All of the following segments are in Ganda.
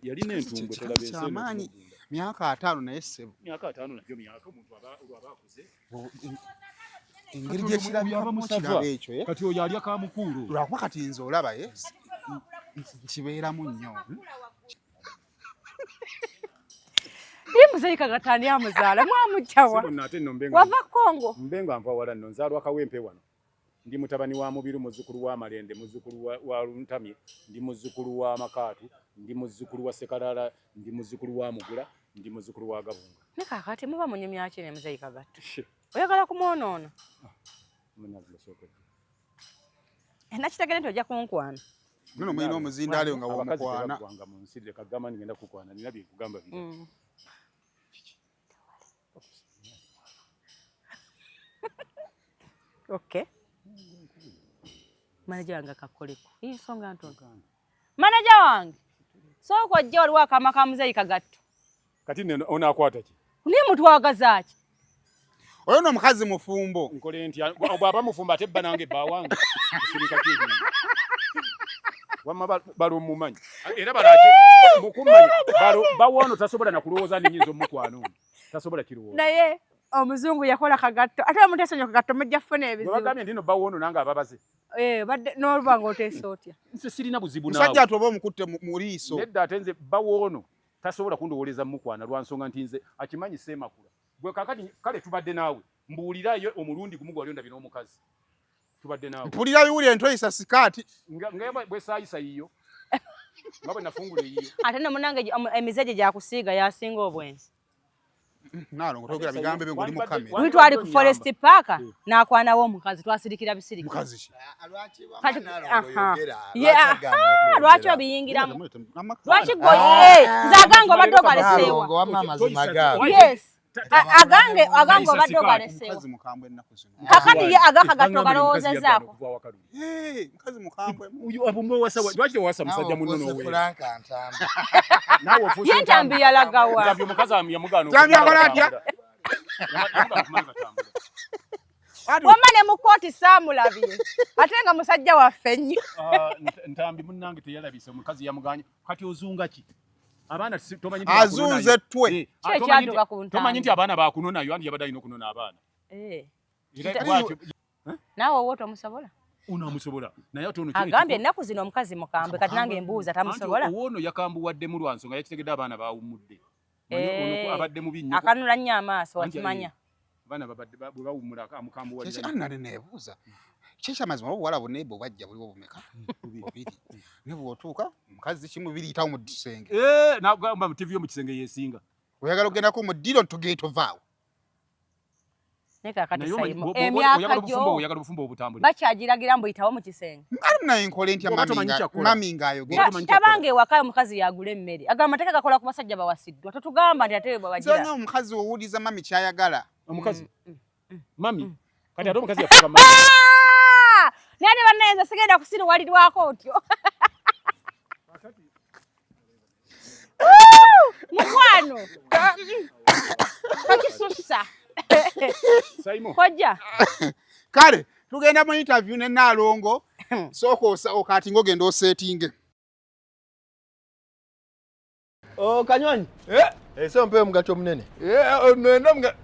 Yalina entumbwe tolaba ensi eno. Kyamaanyi myaka 50 naye ssebo. Myaka 50 nagyo myaka omuntu aba olwo akuze. Engeri gyekirabikamu kirabo ekyo eh? Kati oyo alya kamukuulo. Lwakuba kati nze olaba eh? Kibeeramu nnyo. Ye muzeeyi Kagatta ani amuzaala? Mwamuggya wa? Wava Congo? Mbe nga nva wala nno, nzaalwa Kawempe wano. Ndi mutabani wa Mubiru, muzzukulu wa Malende, muzzukulu wa Luntamye, ndi muzzukulu wa Makaatu, ndi muzzukulu wa Ssekalala, ndi muzzukulu wa Mugula, ndi muzzukulu wa Gabunga. Ne kaakati muba munyumya ki ne muzeeyi Kagatta? Oyagala kumwonoona? Nakitegedde nti ojja kunkwana. Muno mulina omuzindaalo nga womukwana. Abakazi mu nsi leka gamba ngenda kukwana nina bye nkugamba bino. Okay. Manager wange akakoleko. Hii nsonga ntono. Manager wange. Sooka ojje waliwo akama ka muzeeyi Kagatta. Kati nno onaakwata ki? Naye mutwagaza ki? Oyo no mukazi mufumbo. Nkole ntya? Bw'aba mufumbo ate bba nange bba wange. Kusirika ki ebintu? Wamma balo mumanyi. Era balaki mukumanyi. Balo bawono tasobola na kulowooza ni nyinza omukwano ono. Tasobola kirowooza. Naye omuzungu yakola Kagatto. Ate omuntu esonyiwa Kagatto mujja kufuna ebizibu. Bagambye nti no bawono nange ababaze. Badde n'oluba ng'oteesa otya? Nze sirina buzibu naawe. Musajja ate oba omukutte mu liiso. Nedda ate nze bawono tasobola kundowooleza mukwana lwa nsonga nti nze akimanyi seemakula. Gwe kaakati kale tubadde naawe mbuulirayo omulundi gumu gwali ondabye n'omukazi. Tubadde naawe. Mpulira biwulire ntoyisa sikaati. Nga bwe saayisa yiyo. Nga bwe nafungula eyiyo. Ate nno munnange emize gye gyakusiiga yasinga obwenzi. Naalongo toyogera bigambo ebyo ng'oli mu kamera. Luli twali ku Forest Park n'akwanawo omukazi twasirikira bisirikira. Mukazi ki? Lwaki obiyingiramu? Lwaki gwe nze agange obadde ogaleseewa? Yes. Agange agange obadde ogaleseewa. Mukazi mukambwe ennaku zino. Kakati ye agakagatta ogalowoozezaako. Mukazi mukambwe. Uyu abumwe wasa lwaki tewasa musajja munno n'oweera? Frank Ntambi. Naawe ofuuse Ye Ntambi yalagawa. Ntambi omukazi yamugaana Ntambi akola atya? Wamma ne mu kkooti saamulabye ate nga musajja waffe nnyo. Ntambi munnange teyalabise omukazi yamuganye kati ozunga ki? Abaana tomanyi nti azunze ttwe. Tomanyi nti abaana bakunonayo andi yabadde alina okunona abaana. Naawe owo tomusobola? Ono amusobola naye ate ono agambye ennaku zino omukazi mukambwe kati nange mbuuza tamusobola. Ono yakambuwaddemu lwa nsonga yakitegedde abaana bawummudde. Abadde mubi nnyo. Akanula nnyo amaaso wakimanya. Abaana babadde bwe bawummula amukambuwalira. Kiki Anna neebuuza kiki amazima obuwala bonna ebwo bwajja buliwo bumeka? Bubiri. Ne bw'otuuka omukazi kimu biri yitawo mu kisenge. Nagamba mu TV yo mu kisenge yeesinga. Oyagala ogendako mu ddiiro tugende tovaawo. Emyaka gyo bakyagiragira mbu yitawo mu kisenge. Ali naye nkole ntya mami ng'ayogera. Tabanga ewaka omukazi yagula emmere. Agamba amateeka gakola ku basajja bawasiddwa. Totugamba nti ate bwe bagira. Nze omukazi owuliza mami ky'ayagala. Omukazi? Mami? Kati ate omukazi yafuuka mami. Naye ne bannaye nze sigenda kusiruwalirwako otyo. Mukwano. Tokisussa. Kojja. Kale tugenda mu interview ne Naalongo. Sooka okatinga ogenda osetinge. Oh, Kanywanyi. So mpe omugaati omunene. Nenda omugaati.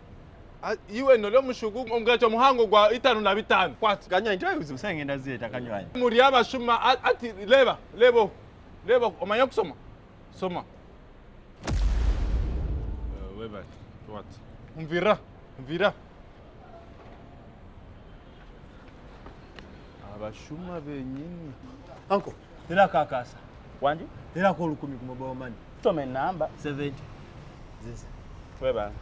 Iwe noli omushugu omugaati omuhango gwa 55. Kwata. Kanywanyi toyibuza omusange ngenda zireeta Kanywanyi. Muri abashuma ati leba lebo lebo omanya kusoma. Soma. Weba what? Mvira mvira. Abashuma benyini. Uncle, tera kakasa. Wangi? Tera ko 1000 ku mobile money. Soma enamba 70. Zizi. Weba.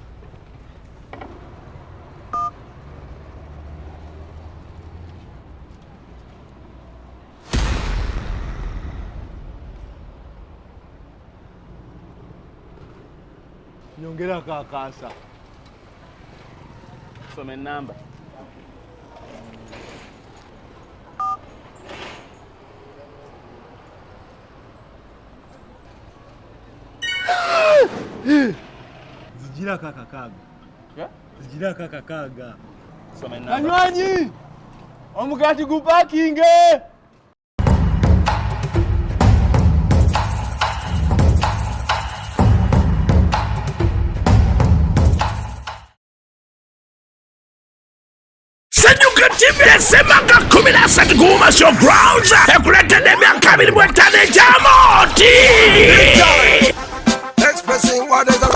Nyongera kakasa. Soma enamba. Zijira kakakaga. Zijira kakakaga. Soma enamba. Kanywanyi! Omugaati gupakinge! Desemba nga 13 ku Uma Show Grounds ekuleetedde emyaka 25 egy'amooti.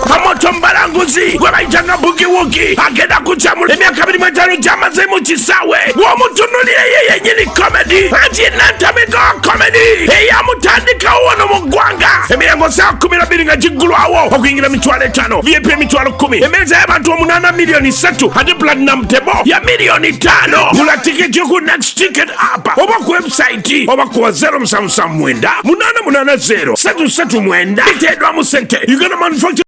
Kamoto Mbalanguzi gwe bayitanga Bugiwugi agenda kujja mu emyaka 25 gy'amaze mu kisaawe w'omutunulire ye yennyini comedy anti ye nantamika wa comedy eyamutandikawo wano mu ggwanga. Emiryango ssaawa 12 nga giggulwawo okuyingira 50,000, VIP 10,000, emmeeza y'abantu 8 3 million, ate platinum table ya 5 million. Gula tiketi ku Next Ticket app oba ku website oba kuwa 0779 880 339. Biteeddwamu ssente Uganda Manufacturing.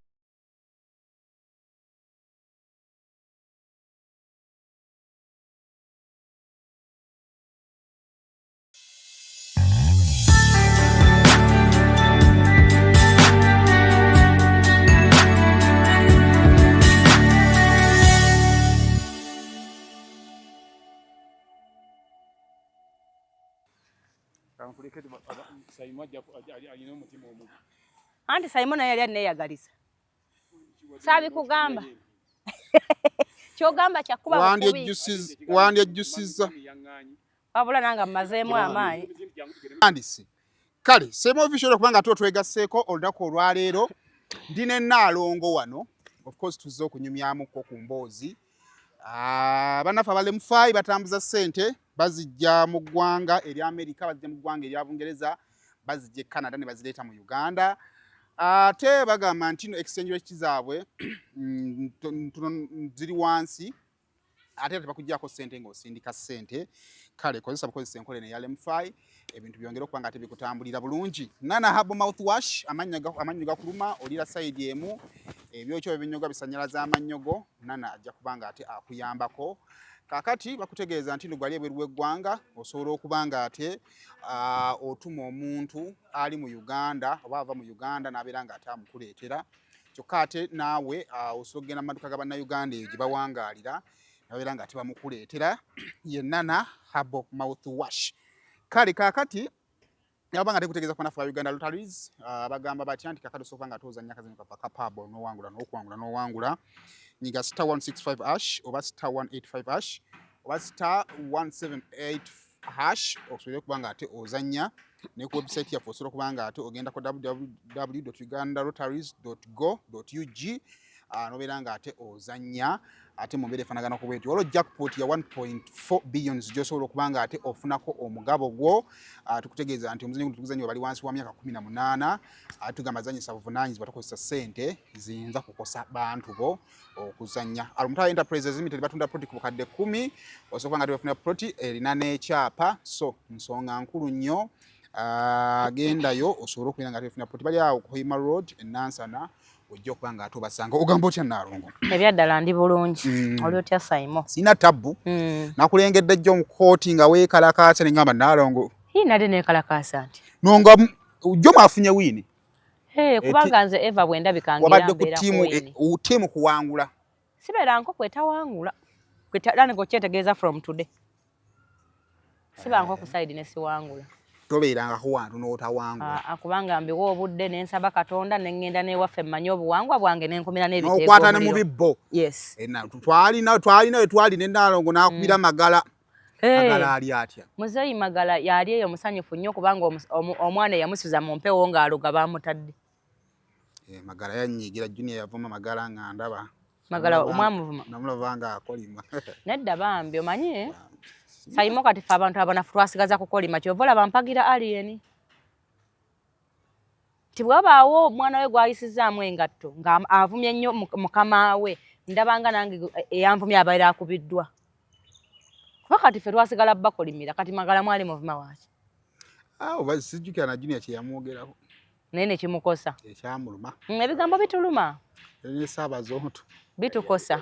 Kankuleke Sayimu ajja alina omutima omubi. Anti Simon naye yali anneeyagalisa. Saabikugamba. Kyogamba kyakuba bukubi. Wandyejjusizza. Wabula nange mmazeemu amaanyi. Andisi. Kale, Sema Official okubanga ate otwegasseeko olunaku olwaleero, ndi ne Nnaalongo wano. Of course tuzze okunyumyamuko ku mboozi. Ah, bannaffe abalemufaayi batambuza ssente, bazijja mu ggwanga erya Amerika, bazijja mu ggwanga erya Bungereza, bazijja e Canada ne bazireeta mu Uganda. Ate bagamba nti no exchange rate zaabwe ziri wansi, ate tebakuggyako ssente ng'osindika ssente. Kale kozesa bukozesa enkola eno eya Lemfi, ebintu byongere okuba nga tebikutambulira bulungi. Nana Herbal mouthwash, amannyo gakuluma, olira sayidi emu, ebyokyo ebinyoga bisanyalaza amannyo go, Nana ajja kuba nga ate akuyambako. Kaakati bakutegeeza nti gwali ebweru w'eggwanga osobola okuba nga ate otuma omuntu ali mu Uganda oba ava mu Uganda n'abeera nga ate amukuleetera. Kyokka ate naawe osobola okugenda mu maduuka ga Bannayuganda eyo gye bawangaalira nabeera nga ate bamukuleetera. Ye Nana Herbal mouthwash. Kale kaakati naba nga tekutegeeza ku bannaffe ba Uganda Lotteries, bagamba batya nti kakati osobola nga ate ozannya akazannyo kaffe aka Pablo n'owangula n'okuwangula n'owangula. Nyiga star 165 hash oba star 185 hash oba star 178 hash osobole okuba nga ate ozannya. Ne ku website yaffe osobola okuba nga ate ogenda ku www.ugandalotteries.go.ug, n'obeera nga ate ozannya ate mu mbeera efaanagana ku bweti. Waliwo jackpot ya 1.4 billions gy'osobola okuba nga ate ofunako omugabo gwo. Tukutegeeza nti omuzannyo guno tuguzannyibwa bali wansi wa myaka 18. Ate tugamba zannyisa buvunaanyizibwa, tokozesa ssente ziyinza kukosa bantu bo okuzannya. Alumutala Enterprises Limited batunda ploti ku 10,000, osobola okuba nga tebafuna ploti erina n'ekyapa, so nsonga nkulu nnyo. Gendayo osobole okubeera nga tebafuna ploti, bali awo ku Hoima Road e Nansana, ojja okuba nga ate obasanga. Ogamba otya Nnaalongo? Ebyaddala ndi bulungi. Oli otya Saimo? Sina tabbu. Nakulengedde jjo mu kkooti nga weekalakaasa ne ngamba Nnaalongo. Hii, nali neekalakaasa nti? Nonga jjo mwafunye win. Hey, kubanga nze Eva bwe ndabika wabadde ku ttiimu ttiimu kuwangula. Sibeera nkoko etawangula. Tandika okyetegereza from today. Siba nkoko side ne siwangula. Tobeerangako wantu n'otawangula. Ah, kubanga mbiwa obudde ne nsaba Katonda ne ŋŋenda n'ewaffe mmanye obuwangwa bwange ne nkumira n'ebiteego. N'okwata ne mu bibbo. Yes. Twalina we twali ne Nnaalongo n'akubira Magala. Magala ali atya? Muzeeyi Magala yali eyo musanyufu nnyo kubanga omwana eyamusuza mu mpewo ng'aloga baamutadde. Magala yannyiigira, Junior yavuma Magala nga ndaba. Magala omwamuvuma? Namulaba nga akolima. Nedda bambi, omanyi Saimo kati ffe abantu abanafu twasigaza kukolima, kyova olaba mpagira Alien. Nti bw'abaawo omwana we gw'ayisizzaamu engatto nga avumye nnyo mukama we, ndabanga nange eyanvumye abeera akubiddwa. Kuba kati ffe twasigala bakolimira, kati Magala mwali muvuma waaki? Ah, oba sijjukira na Junior kye yamwogerako. Naye ne kimukosa. Ekyamuluma. Ebigambo bituluma. Ne Ssaabazonto. Bitukosa.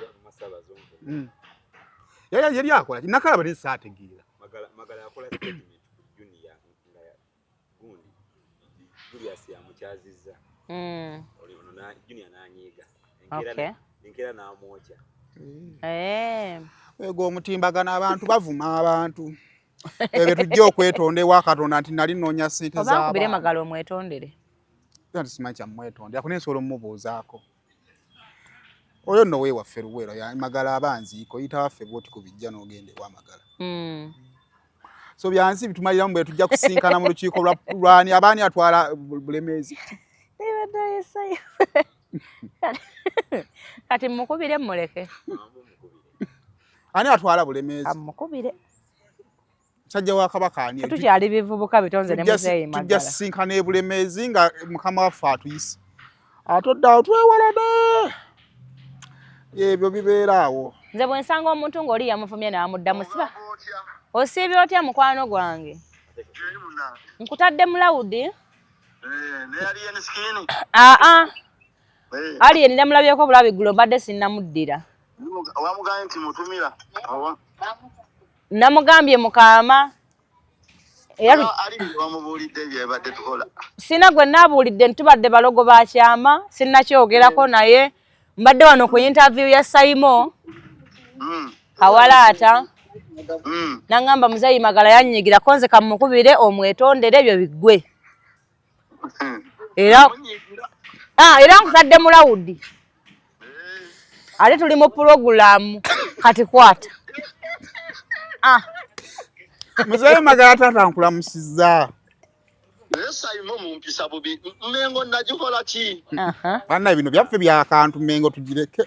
Yali akola ki? Nakalaba naye saategeera. Magala yakola statement ku Junior nga gundi Julius yamukyazizza. Ono Junior n'anyiiga. Enkeera n'amwokya. Ego omutimbagano abantu bavuma abantu. Ebyo tujja okwetonda ewa Katonda nti nali nnoonya ssente z'abaana. Oba nkubire Magala omwetondere. Anti simanyi kyamwetondera, kunaye nsobola omumubuuzaako. Oyo nno weewaffe Luweero Magala aba nziiko oyita waffe bwoti ku bijja n'ogenda ewa Magala. So byansi bitumaliramu bwe tujja kusinkana mu lukiiko lwani abaani atwala Bulemeezi. Kati mukubire muleke. Ani atwala Bulemeezi? Mukubire. Musajja wa Kabaka ani? Tukyali bivubuka bitonze ne muzeeyi Magala. Tujja sisinkana e Bulemeezi nga mukama waffe atuyise. Ate odda awo twewalane. Ebyo bibeera awo. Nze bwe nsanga omuntu ng'oli yamuvumye n'amuddamu siba. Osiibye otya mukwano gwange? Nkutadde mu lawudi. Eh, ne Alien Skin? Aa. Eh. Alien namulabyeko bulabi ggulo mbadde sinnamuddira. Wamugambye nti mutumira? Namugambye mukaama. Era wamubuulidde byebadde tukola. Sina gwe naabuulidde nti tubadde balogo ba kyama, sinnakyogerako naye mbadde wano ku interview ya Saimo. Kawalaata. Nangamba muzeeyi Magala yannyigira ko nze kammukubire omwetondere ebyo biggwe. Era era nkutadde mu lawudi. Ate tuli mu pulogulaamu kati kwata. Muzeeyi Magala taata nkulamusizza. Naye Saimo mumpisa bubi. Mmengo nagikola ki? Banna bino byaffe bya kantu Mmengo tugireke.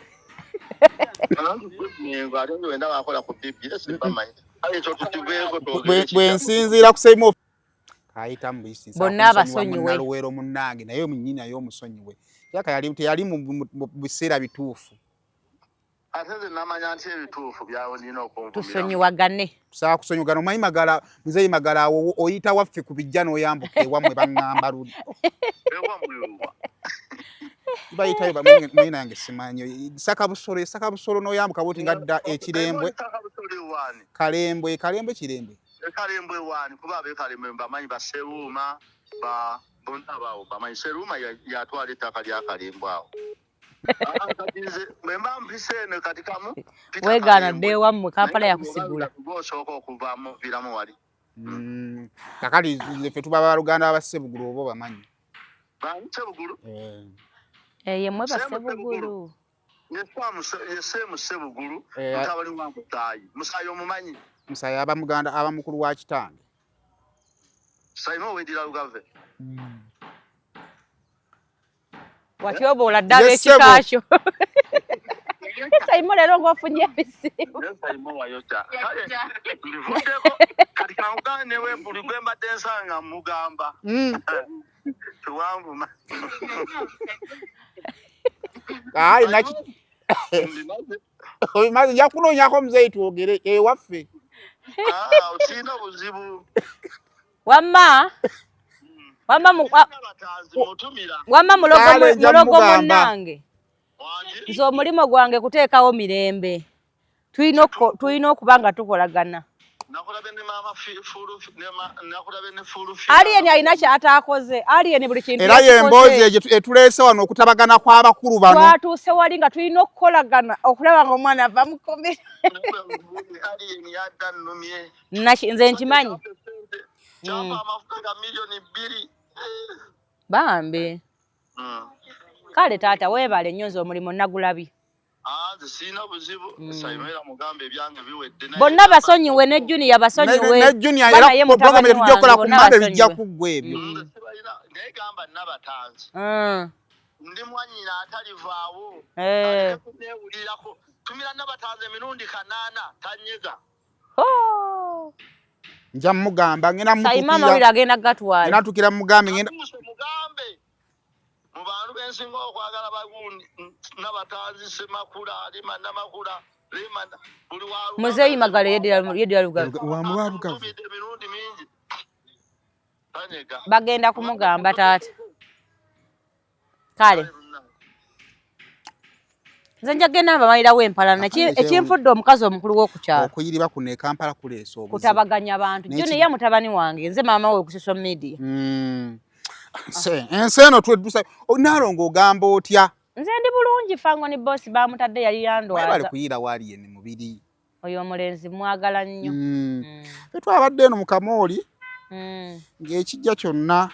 Mmengo ate nze wenda bakola ku BBS bamanyi. Kale ekyo tukiveeko twogere Bwe nsinziira ku Saimo ayita mu buyisi Bonna abasonyiwe. Munnaluweero munnange naye munnyini naye omusonyiwe. Yaka yali teyali mu biseera bituufu. Ate nze namanya nti ebituufu byawo nina okunvumira. Tusonyiwagane. Tusaba kusonyiwagana. Omanyi Magala, muzeeyi Magala awo oyita waffe ku bijja n'oyambuka ewammwe baŋŋamba luli. Ewammwe wa? Bayitayo manyi nange simanyi. Sakabusolo, Sakabusolo n'oyambuka bw'oti nga dda e Kirembwe. Sakabusolo ewaani? Kalembwe, Kalembwe Kirembwe. E Kalembwe ewaani? Kuba ab'e Kalembwe mbamanyi ba Sseruuma, ba bonna abawo mbamanyi. Sseruuma yatwala ettaka lya Kalembwe awo. Kati nze bwe mba mpise eno kati kamu weegaana dda ewammwe Kampala yakusigula. Osooka okuvaamu viramu wali. Kakati nze ffe tuba baluganda ba Ssebugulu oba obamanyi? Bani Ssebugulu? Ye mmwe ba Ssebugulu. Ye Sseemu Ssebugulu mutabani wa Musaayi. Musaayi omumanyi? Musaayi aba muganda aba mukulu wa kitange. Musaayi n'oweddira Lugave. Watyoboola ddala ekika kyo. Saimo leero ng'ofunye ebizibu. Saimo wayokya. Kale mbivuddeko kati kankugambe ne bwe buli gwe mbadde nsanga mugamba. Tewanvuma. Kale naki Obimaze nja kunoonyako muzeeyi twogere ewaffe. Sirina buzibu. Wamma wamma wamma mulogo munnange. Nze omulimu gwange kuteekawo mirembe. Tulina okuba nga tukolagana. Alien alina ky'ataakoze. Alien buli kintu Era y'emboozi egyo etuleese wano okutabagana kw'abakulu bano. Twatuuse wali nga tulina okukolagana okulaba ng'omwana ava mu kkomera. Nze nkimanyi. Bambi. Kale taata weebale nnyo nze omulimu nagulabye. Nze sirina buzibu. Saimo mugambe ebyange biwedde. Bonna basonyiwe ne Junior basonyiwe. Ne Junior era program gye tujja okukola ku Monday bijja kuggwa ebyo. Naye gamba Nabatanzi. Ndi mwannyina atalivaawo. Aleke kunneewulirako. Tumira Nabatanzi emirundi 8 tanyega. Nja mugamba ngenda mutukira. Saimo amawulire agenda gatwala. Ngenda tukira mugambe ngenda. Mugambe. Mu bantu bensinga okwagala bagundi Nabatanzi Ssemakula Lima Namakula Lima buli wa Muzeeyi Magala yeddira Lugave. Wa mulwa Lugave. Emirundi mingi. Bagenda kumugamba taata. Kale. Nze nja kugenda mbamalirawo empalana. Ekinfudde omukazi omukulu w'oku kyalo. Okuyiriba kuno e Kampala kuleese obuzibu. Kutabaganya abantu. Junior mutabani wange nze maama we ku social media. Ensi eno tweddusa. Naalongo ogamba otya? Nze ndi bulungi Fango ni boss bamutadde yali yandwaza. Webale kuyiira waali eno mubiri. Oyo omulenzi mwagala nnyo. Ffe twabadde eno mu kamooli ng'ekijja kyonna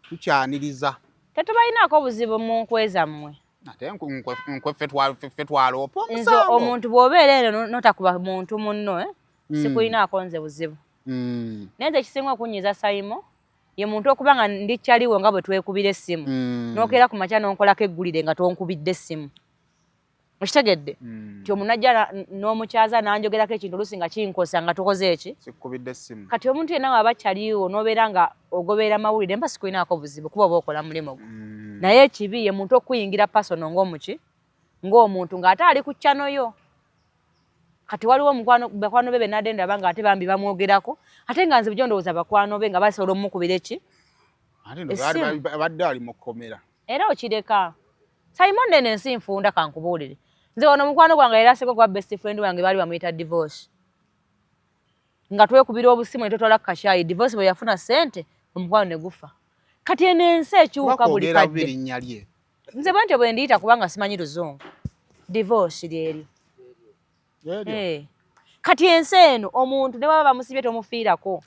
tukyaniriza. Tetubalinaako buzibu mu nkwe zammwe. Ate nkwe ffe twaloopa Nze omuntu bw'obeera eno notakuba muntu munno, eh? Sikulinaako nze buzibu. Naye nze ekisinga okunyiiza, Sayimo, ye muntu okuba nga ndi kyaliwo nga bwe twekubira essimu, n'okeera ku makya n'onkolako eggulire nga tonkubidde essimu. Okitegedde nti omunajja n'omukyaza n'anjogerako ekintu oluusi nga kinkosa nga tukoze eki? Sikukubidde essimu. Kati omuntu yenna waba kyaliwo n'obeera nga ogoberera mawulire, mba sikulinaako buzibu kuba oba okola mulimu gwo. Naye ekibi ye muntu okuyingira personal ng'omuki, ng'omuntu ng'ate ali ku channel yo. Kati waliwo omukwano, bakwano be benadde ndaba nga ate bambi bamwogerako, ate nga nze bujo ndowooza bakwano be nga basobola omukubira eki? Ate ndo abadde ali mu kkomera. Era okireka, Simon, nene ensi nfunda. Kankubuulire, nze wano mukwano gwange era aseko kuba best friend wange baali bamuyita Divorce, nga twekubira obusimu ne tutwala ku kashayi. Divorce bwe yafuna ssente, omukwano ne gufa. Kati eno ensi ekyuka buli Kwogera kadde. erinnya lye. Nze bwentyo bwe ndiyita kubanga simanyi luzungu. Divorce lyeryo. Eryo. Eh. Kati ensi eno, omuntu ne baba bamusibye tomufiirako,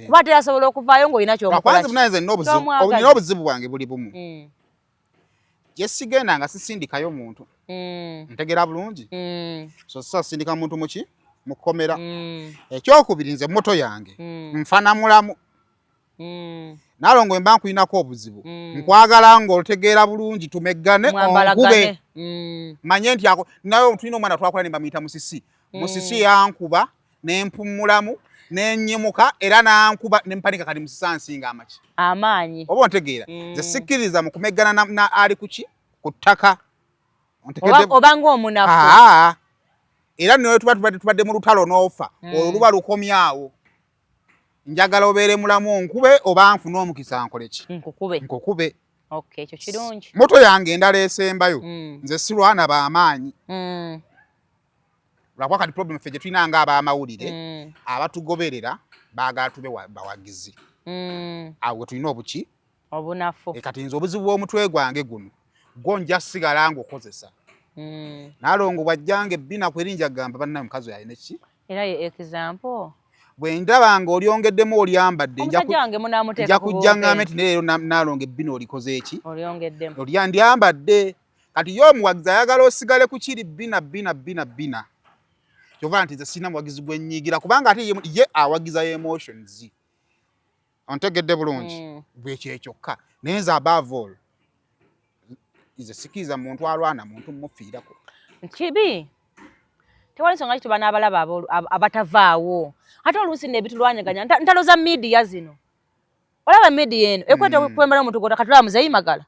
kuba ate asobola okuvaayo ng'olina kyomukola. Lwakwanze munaye nze nina obuzibu. Kyomwagaza. Nina obuzibu bwange buli bumu. Gye sigenda nga sisindikayo muntu. Ntegera bulungi. So sisindika muntu muki mu kkomera. Ekyokubiri, nze moto yange nfana mulamu. Nalongo, mba nkulinako obuzibu, nkwagala ng'otegeera bulungi, tumeggane, onkube. Mwambalagane. Manye nti ako naye tulina omwana twakola ne bamuyita Musisi. Musisi yankuba nempumulamu nenyimuka, era nankuba nempanika. Kati Musisi ansinga amaki? Amaanyi. Oba ontegeera? Nze sikkiriza mu kumeggana na ali kuki ku ttaka. Oba ng'omunafu. Aa, era naye tuba tubadde mu lutalo n'ofa, olwo luba lukomyawo. Njagala obeere mulamu, onkube oba nfune omukisa nkole ki? Nkukube. Nkukube. Okay, ekyo kirungi. Moto yange endala esembayo, nze sirwana b'amaanyi. Lwakuba kati problem ffe gye tulina nga ab'amawulire, abatugoberera baagala tube bawagizi. Awo we tulina obuki? Obunafu. E, kati nze obuzibu bw'omutwe gwange guno gwo nja sigala ng'okozesa. Nalongo bw'ajjanga ebbina ku erinja gamba, bannaye, omukazi oyo alina ki? Era ye example. Bwe ndaba nga olyongeddemu olyambadde, Omusajja wange munaamuteeka nja ku kujja ŋŋambe bunkenke. nti naye leero Nalongo ebbina olikoze eki? Olyongeddemu. Olya ndyambadde. Kati ye omuwagizi ayagala osigale ku kiri bbina bbina bbina bbina. Kyova nti nze sirina muwagizi gwe nnyiigira, kubanga ate ye awagiza emotions. Ontegedde bulungi? Bwekyo ekyokka. Naye nze above all, nze sikiriza muntu alwana muntu mmufiirako. Kibi, tewali nsonga ki tuba n'abalaba abatavaawo. Ate oluusi nno ebitulwanyaganya ntalo za media zino. Olaba media eno ekweta okwembala omuntu gota. Katulaba Muzeyi Magala,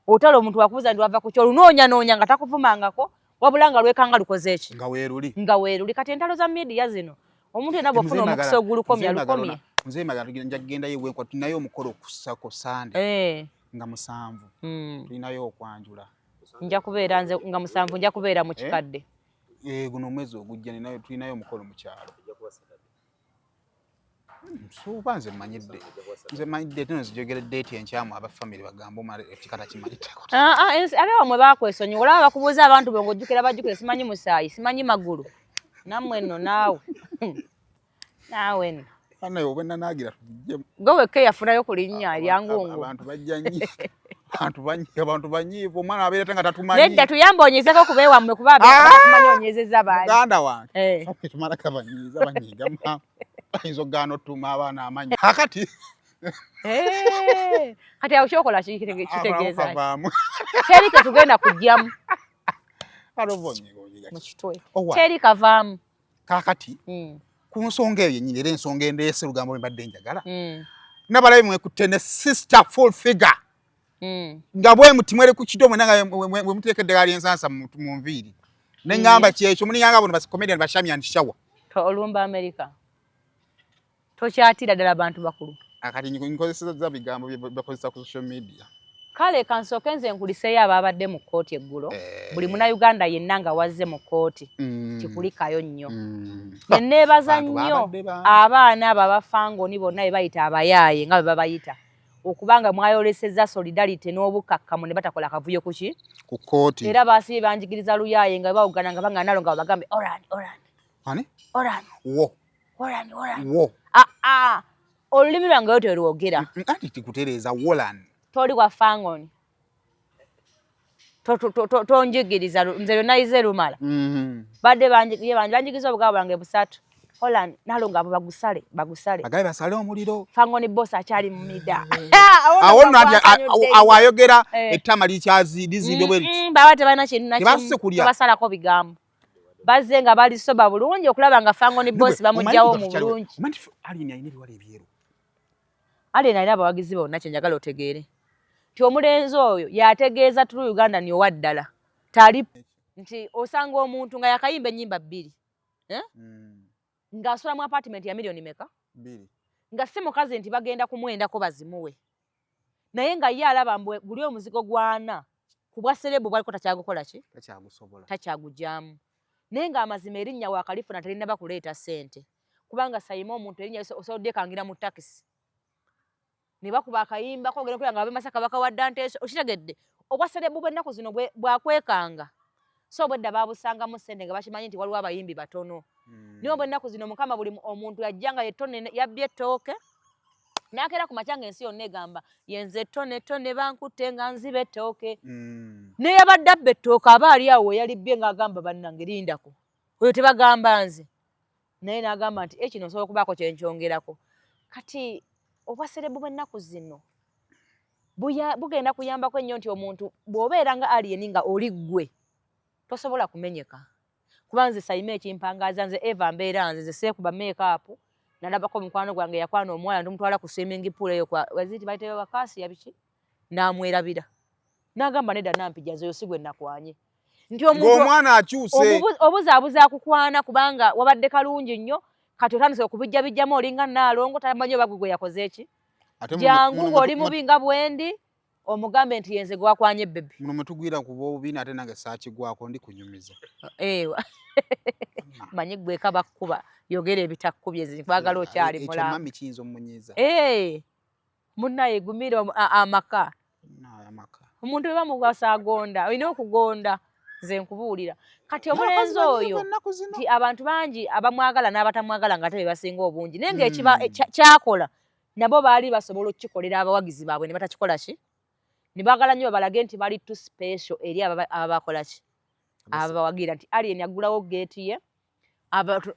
otala omuntu wakubuuza nti wava ku ki, olunoonyanoonya nga takuvumangako, wabula nga lwekanga lukoze eki? Nga weeruli. Nga weeruli. Kati entalo za media zino, omuntu yenna bw'ofuna omukisa ogulukomya, lukomye. Muzeyi Magala nja kugendayo ewenkwa, tulinayo omukolo okusako Sande nga 7. Tulinayo okwanjula. Nja kubeera nze nga 7, nja kubeera mu kikadde. Eh, guno omwezi ogujja ninayo, tulinayo omukolo mu kyalo. Suuba nze manyidde tino nzijogera date enkyamu, aba family bagamba omala ekika takimanyi. Ah, ah, abeewamwe bakwesonyiwa. Olaba bakubuuza abantu be ng'ojjukira, bajjukire simanyi musaayi, simanyi magulu. Nammwe nno, naawe naawe nno. Naye obwenanaagira tubijjemu. Gwe wekka eyafunayo ku linnya eryangungu. Abantu bajja nnyo, abantu banyiivu, omwana abeera te nga tatumanyi. Nedda, tuyambe onyezeko ku beewammwe, kuba abeewammwe onyezezza baani? Muganda wange. Eh. Tumala kabanyiiza, banyiiga maama, bayinza okugaana ottuuma abaana amannya akati. Eh, kati awo kyokola kitegeeza ki? Kavaamu. Teri tetugenda kujjamu. Ate oba onyiiga, onyiiga mu ki? kitwe. Owa. Teri kavaamu. Kaakati ku nsonga eyo yennyini, era ensonga endeese lugambo lwe mbadde njagala, nabalabe mwekutte ne Sister Full Figure nga bwe muti mwere ku kido mwena nga mwe muteeka eddagala ly'ensansa mu nviiri, ne ŋŋamba kyekyo mulinganga bono ba comedian ba Shami and Shower. Olumba America tokyatira ddala bantu bakulu. Akati nkozesezza bigambo bye bakozesa ku social media. Kale kansooke nze nkuliseeyo abaabadde mu kkooti eggulo. Buli Munnayuganda yenna nga wazze mu kkooti, kikulikayo nnyo. Ne neebaza Bantu nnyo babadde bangi. abaana abo abafangoni bonna be bayita abayaaye nga bwe babayita, okubanga mwayolesezza solidarity n'obukkakkamu ne batakola kavuyo kuki? Ku kkooti. Era baasibye banjigiriza luyaaye nga bawugana nga bangana nalo nga babagambe oran oran. Ani? Oran. Wo. Oran oran. Wo. Ah ah, olulimi lwange yo terwogera. Anti tikutereeza wolan. Toli wa fangoni. Tonjigiriza nze lwenayize lumala. Badde banjigiza obugabo bwange busatu. Holland nalo ngabo bagusale bagusale. Bagabe basale omuliro. Fangoni boss akyali mu mida. Awo nno awo ayogera ettama likyazi lizimbye bwe liti. Baba tebalina kintu na kimu tebasalako bigambo. Bazze nga bali soba bulungi okulaba nga Fangoni boss bamugyawo mu bulungi. Omanyi Alien alina ebiwala ebyeru. Alien alina abawagizi bonna, kye njagala otegeere. Nti omulenzi oyo yategeeza true Uganda ni owa ddala. Tali nti osanga omuntu nga yakayimba ennyimba bbiri. Eh? Ng'asula mu apartment ya miliyoni meka? 2. Nga si mukazi nti bagenda kumwendako bazimuwe. Naye nga ye alaba mbu guli omuzigo gwana ku bwa serebu bwaliko takyagukola ki? Takyagusobola. Takyagugyamu. Naye ng'amazima erinnya waakalifuna terinaba kuleeta ssente. Kubanga Sayima omuntu erinnya osobola oddekangira mu takisi. Ne bakuba akayimbako ogenda okulaba nga ab'e Masaka bakawadde nteeso okitegedde. Obwa serebu bw'ennaku zino bwakwekanga. So obwedda baabusangamu ssente nga bakimanyi nti waliwo abayimbi batono. Naye obw'ennaku zino Mukama buli omuntu yajja nga yettone yabbye ettooke. N'akeera ku makya ng'ensi yonna egamba yenze ttone ttone bankutte nga nziba ettooke. Naye yabadde abba ettooke aba ali awo we yalibbye ng'agamba bannange lindako. Oyo tebagamba nze. Naye n'agamba nti ekino nsobola okubaako kye nkyongerako. Kati obwa serebu bw'ennaku zino bugenda kuyambako ennyo nti omuntu bw'obeera nga Alien nga oli ggwe tosobola kumenyeka. Kuba nze Sayima ekimpangaaza nze Eva mbeera nze seekuba make-up nalabako mukwano gwange yakwana omuwala ndimutwala ku swimming pool eyo kwa waziti bayitayo bakaasi ya biki n'amwerabira n'agamba nedda nampija nze oyo si gwe nakwanye nti omwana akyuse obuzaabuza akukwana kubanga wabadde kalungi nnyo kati otandise okubijjabijjamu olinga Nnaalongo tamanyi oba gwe gwe yakoze ki jangu ng'oli mubi nga bwendi omugambe nti yenze gwe wakwanye bebe muno mutugwira kuba obubi ate nange saakigwako ndi kunyumiza ewa manyi gweka bakkuba yogera ebitakkubye nkwagala okyali mulamu ekyo mami kiyinza omunyiiza munnaye gumira amaka omuntu bwe bamuwasa agonda olina okugonda nze nkubuulira kati omulenzi oyo nti abantu bangi abamwagala n'abatamwagala nga ate be basinga obungi naye ng'ekiba kyakola nabo baali basobola okukikolera abawagizi baabwe ne batakikola ki ne baagala nnyo babalage nti bali too special eri ababakola ki ababawagira nti Alien aggulawo geeti ye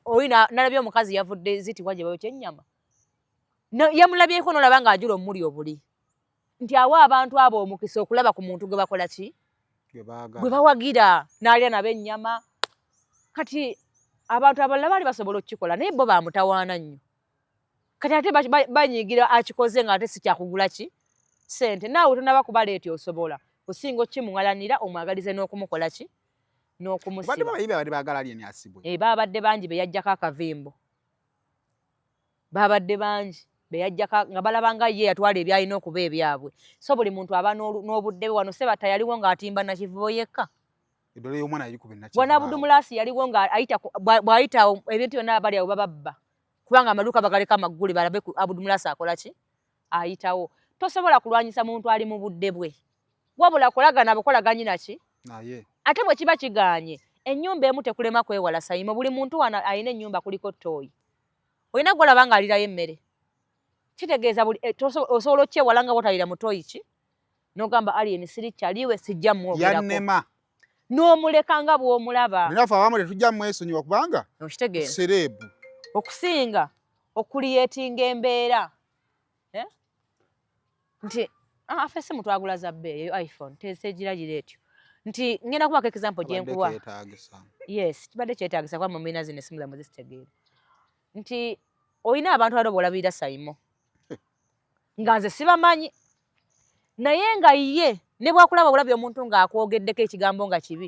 oyo nalabye omukazi yavudde zitibwa gye bayokya ennyama yamulabyeko n'olaba ng'ajula omuli obuli nti awa abantu abo omukisa okulaba ku muntu gwe bakola ki gwe bawagira n'alya nabo ennyama kati abantu abalala baali basobola okukikola naye bo bamutawaana nnyo kati ate banyiigira akikoze ng'ate si kyakugula ki ssente naawe tonaba kubaleeta osobola osinga okimuŋalanira omwagalize n'okumukola ki n'okumusiba babadde bangi be yajjako akavimbo babadde bangi be yajjako nga balaba nga ye yatwala ebyalina okuba ebyabwe so buli muntu aba n'obudde bwe wano Sebatta yaliwo ng'atimba Nakivubo yekka bwana Budumulasi yaliwo nga bw'ayita ebintu byonna abali awo bababba kubanga amaduuka bagaleka amaggule balabe Abudumulasi akola ki ayitawo tosobola kulwanyisa muntu ali mu budde bwe wabula kolagana bukolaganyi naki ate bwe kiba kigaanye ennyumba emu tekulema kwewala Sayimo buli muntu wano alina ennyumba kuliko ttooyi olina gwolaba ng'alirayo emmere kitegeeza buli osobola okyewala nga bwotalira mu ttooyi ki n'ogamba Alien siri kyaliwe sijja mwogerako n'omuleka nga bw'omulaba naffe abamu tetujja mwesonyiwa kubanga okitegeera serebu okusinga okuliyetinga embeera nti afe essimu twagula za bbeeyi eyo iPhone tegiragira etyo nti ngenda kubako example gye nkuwa yes kibadde kyetaagisa kuba mumina zino essimu zammwe zisitegeera nti olina abantu balo bw'olabirira Sayimo nga nze sibamanyi naye nga ye ne bwakulaba obulabi omuntu ng'akwogeddeko ekigambo nga kibi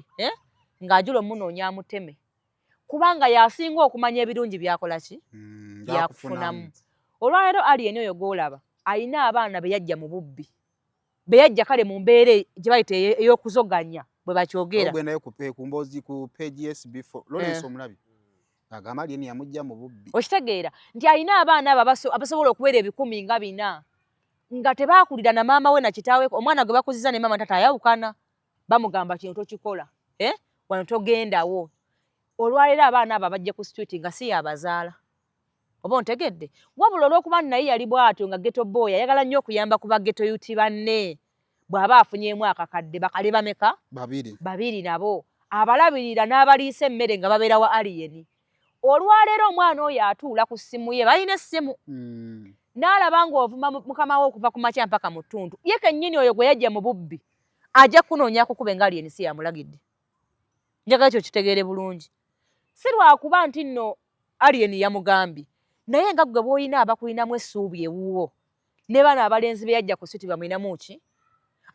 ng'ajula omunoonya amuteme kubanga y'asinga okumanya ebirungi by'akola ki byakufunamu olwaleero Alien oyo gw'olaba alina abaana be yajja mu bubbi be yajja kale mu mbeera gye bayita ey'okuzoganya bwe bakyogera ogwendayo ku mboozi ku page SB4 Lawrence omulabi agamba Alien yamujja mu bubbi okitegeera nti alina abaana abo abasobola okubeera 1004 nga tebaakulira na maama we na kitaawe omwana gwe bakuziza ne maama tata ayawukana bamugamba kino tokikola wano togendawo olwaleero abaana abo abajja ku street nga si yabazaala oba ontegedde wabula olw'okuba naye yali bw'atyo nga ghetto boy ayagala nnyo okuyamba ku ba ghetto youth banne Bw'aba afunyeemu akakadde bakale bameka? Babiri. Babiri nabo abalabirira n'abaliisa emmere nga babeera wa aliyeni. Olwaleero omwana oyo atuula ku ssimu ye, balina essimu, n'alaba ng'ovuma mukama we okuva ku makya mpaka mu ttuntu. Ye kennyini oyo gwe yajja mu bubbi ajja kunoonya akukube nga aliyeni si yamulagidde. Njagala ekyo kitegeere bulungi. Si lwakuba nti nno aliyeni yamugambye, naye nga ggwe bw'olina abakulinamu essuubi ewuwo ne bano abalenzi be yajja ku siti bamulinamu ki?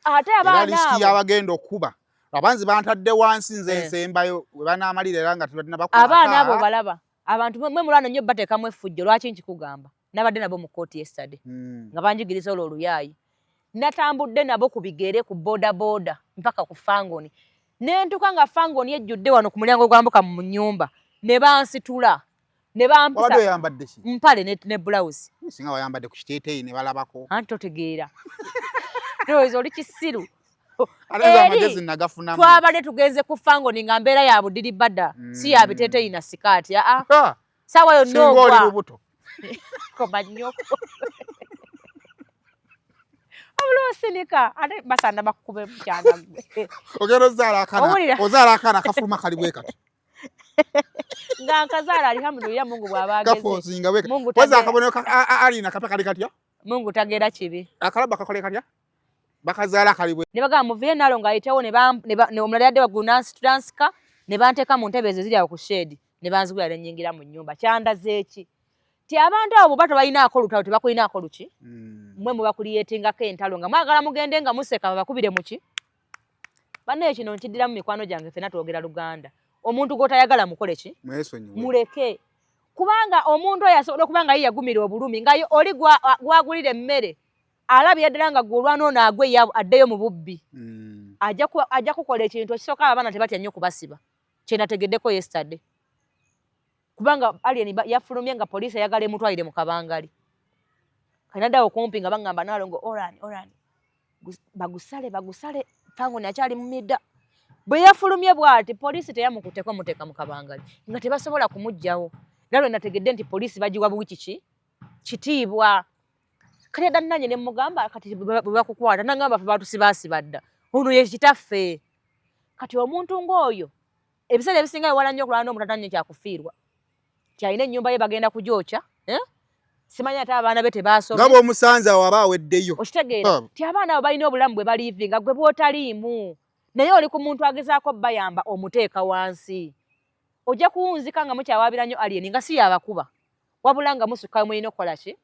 Ate abaana abo yabagenda okukuba abanzi bantadde wansi nze eh. nsembayo we banaamalira era nga tebannabakwata. Abaana abo balaba abantu mwe mulwana nnyo bateekamu effujjo. Lwaki nkikugamba? Nabadde nabo mu kkooti yesterday nga banjigiriza olwo oluyaayi. Natambudde nabo ku bigere ku boda boda mpaka ku Fangoni, ne ntuuka nga Fangoni ejjudde wano ku mulyango gwambuka mu nnyumba, ne bansitula ne bampisa. Wabadde oyambadde ki? Mpale ne blouse. Singa wayambadde ku kiteeteeyi ne balabako. Anti totegeera. Ndowooza oli kisiru. Twabadde tugenze ku Fangoni nga mbeera ya budiri bada, si ya biteeteeyi na sikaati. Aa. Saawa yonna ogwa. Singa oli lubuto. Koma nnyoko. Wabula osinika ate basaana bakukube mukyana gwe. Ogenda ozaala akaana, ozaala akaana kafuluma kali bwe kati. Nga nkazaala alhamdulillah Mungu bw'aba ageze. Kafosinga bwe. Poza akabonero alina kapya kali katya? Mungu tagera kibi. Akalaba kakole katya? Bakazaala kali bwe. Ne bagamba muviire nalo ng'ayitewo ne omulala yadde waggulu n'ansika ne banteeka mu ntebe ezo eziri awo ku shedi ne banzigula ne nnyingira mu nnyumba. Kyandaze ki? Ti abantu abo bw'oba tobalinaako lutalo tebakulinaako luki? Mmwe mubakuliyeetingako entalo nga mwagala mugende nga museka babakubire mu ki? Bannaye kino nkiddiramu mikwano gyange ffenna twogera Luganda. Omuntu gw'otayagala mukole ki? Mwesonyiwe. Muleke. Kubanga omuntu oyo asobola okuba nga ye yagumira obulumi nga oli gw'agulira emmere alabira ddala nga gwe olwana ono agwe ye addeyo mu bubbi. Ajja kukola ekintu ekisooka abaana tebatya nnyo kubasiba. Kye nategeddeko yesterday. Kubanga alien yafulumye nga poliisi eyagala emutwalire mu kabangali. Kanaddawo kumpi nga baŋŋamba Nalongo Oran, Oran. Bagusale, bagusale, Fangoni akyali mu midda. Bwe yafulumye bw'ati poliisi teyamukutteko muteeka mu kabangali nga tebasobola kumuggyawo. Era lwe nategedde nti poliisi bagiwa buwi kiki? Kitiibwa. Kati adda nanye ne mmugamba kati bwe bakukwata n'angamba ffe baatusibaasiba dda. Ono ye kitaffe. Kati omuntu ng'oyo ebiseera ebisinga ewala nnyo okulwana n'omuntu atanyo kyakufiirwa. Nti alina ennyumba ye bagenda kugyokya, eh? Simanyi ate abaana be tebaasoma. Nga bw'omusanze awo aba aweddeyo. Okitegeera nti abaana abo balina obulamu bwe baliivinga gwe bw'otaliimu. Naye oli ku muntu agezaako bbayamba omuteeka wansi. Ojja kuwunzika nga mukyawaabira nnyo alien nga si y'abakuba. Wabula nga musukka mulina okukola ki?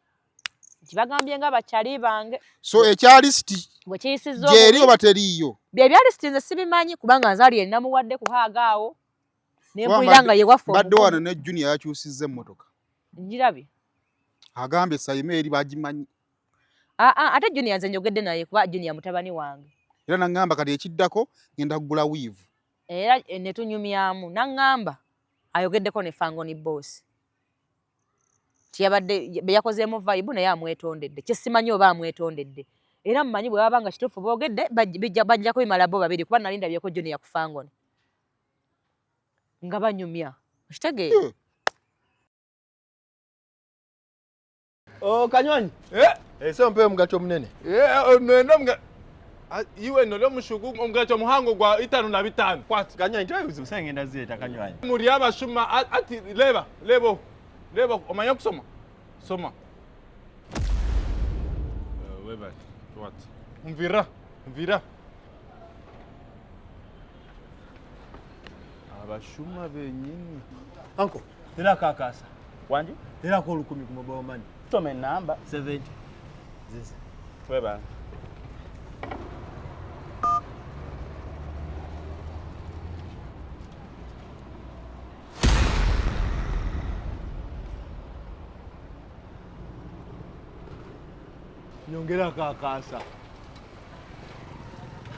Nti bagambye nga bakyali bange. So ekya lisiti bwe kiyisizza gyeri oba teriiyo? Bye bya lisiti nze sibimanyi kubanga nze alien namuwadde kuhaaga awo. Ne mpulira nga ye waffe. Mbadde wano ne Junior yakyusizza emmotoka. Ngirabye. Agambye Sayima eri bagimanyi. Aa, ate Junior nze njogedde naye kuba Junior mutabani wange. Era n'aŋŋamba kati ekiddako ngenda kugula wiivu. Era ne tunyumyamu n'aŋŋamba ayogeddeko ne Fangoni boss. Tiyabadde be yakozeemu vibe naye amwetondedde. Kye simanyi oba amwetondedde. Era mmanyi bwe baba nga kituufu boogedde bajja kubimala bo babiri kuba nali ndabyeko Junior ku Fangoni. Nga banyumya. Okitegeera? Oh, kanywanyi. Eh? Eh, so mpe omugaati omunene. Eh, nenda omugaati. Iwe noli omushuku omugaati omuhango gwa 55. Kwata. Kanywanyi tewali buzibu ngenda zireeta kanywanyi. Muri abashuma ati leba, lebo. Leba omanye okusoma. Soma. Webale. What? Mvira, mvira. Abashuma benyini. Uncle, tera kakasa. Wangi? Terako 1000 ku mobile money. Soma ennamba. 70. Zizi. Webale. Nyongera kakasa.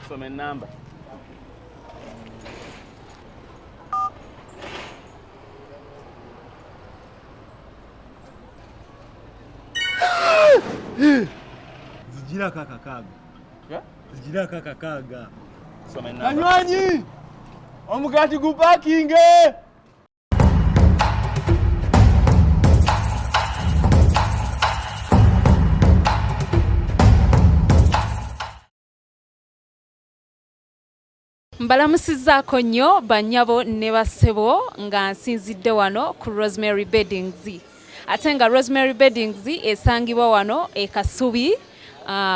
Soma ennamba. Zijirako akakaaga. Zijirako akakaaga. Soma ennamba. Kanywanyi! Omugaati gupakinge! Mbalamusizzaako nnyo bannyabo ne bassebo nga nsinzidde wano ku Rosemary Beddings ate nga Rosemary Beddings esangibwa wano e Kasubi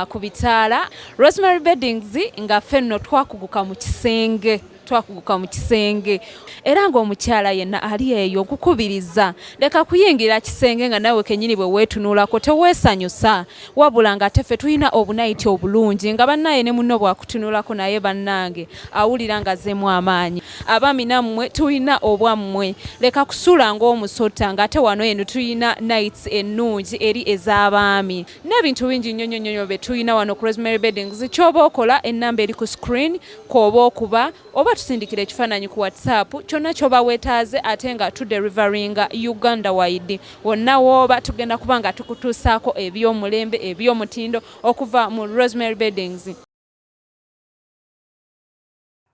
ku bitaala. Rosemary Beddings nga ffe nno twakuguka mu kisenge twakuguka mu kisenge era ng'omukyala yenna ali eyo nkukubiriza leka kuyingira kisenge nga nawe kenyini bwe weetunulako teweesanyusa wabula nga ate ffe tulina obunayiti obulungi nga bannaye ne munno bwakutunulako naye bannange awulira nga azzeemu amaanyi. Abaami nammwe tulina obwammwe leka kusula ng'omusota ng'ate wano eno tulina nights ennungi eri ez'abaami n'ebintu bingi nnyo nnyo nnyo bye tulina wano ku Rosemary Beddings. Ky'oba okola ennamba eri ku screen kw'oba okuba oba tusindikira ekifaananyi ku WhatsApp kyonna ky'oba weetaaze ate nga tuderivaringa Uganda wide wonna w'oba tugenda kuba nga tukutuusaako eby'omulembe eby'omutindo okuva mu Rosemary Beddings.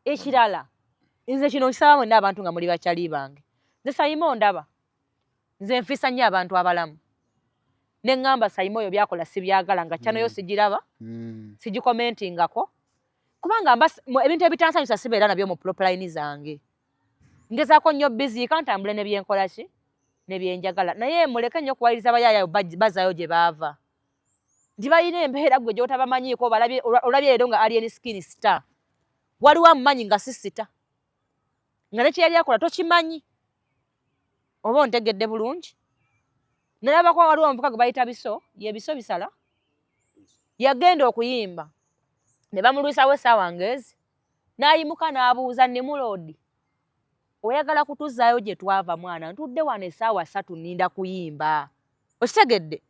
Ekirala nze kino nkisaba mwenna abantu nga muli bakyali bange, nze Sayima ondaba nze nfisa nnyo abantu abalamu ne ŋŋamba Sayima oyo byakola sibyagala nga channel yo sigiraba sigikomentingako kubanga mba ebintu ebitansanyusa sibeera nabyo mu proline zange. Ngezaako nnyo biziika ntambule ne byenkola ki ne byenjagala, naye muleke nnyo okuwaliriza abayaayayo bazaayo gye baava nti balina embeera gwe gy'otabamanyiiko. Olabye leero nga Alien Skin star, waliwo amumanyi nga si sita nga ne kye yali akola tokimanyi oba ontegedde bulungi. Nalabako waliwo omuvuka gwe bayita Biso, ye Biso Bisala, yagenda okuyimba ne bamulwisawo essaawa ng'ezi n'ayimuka n'abuuza Nimulodi, oyagala kutuzzaayo gye twava mwana, ntudde wano essaawa 3 nninda kuyimba. Okitegedde?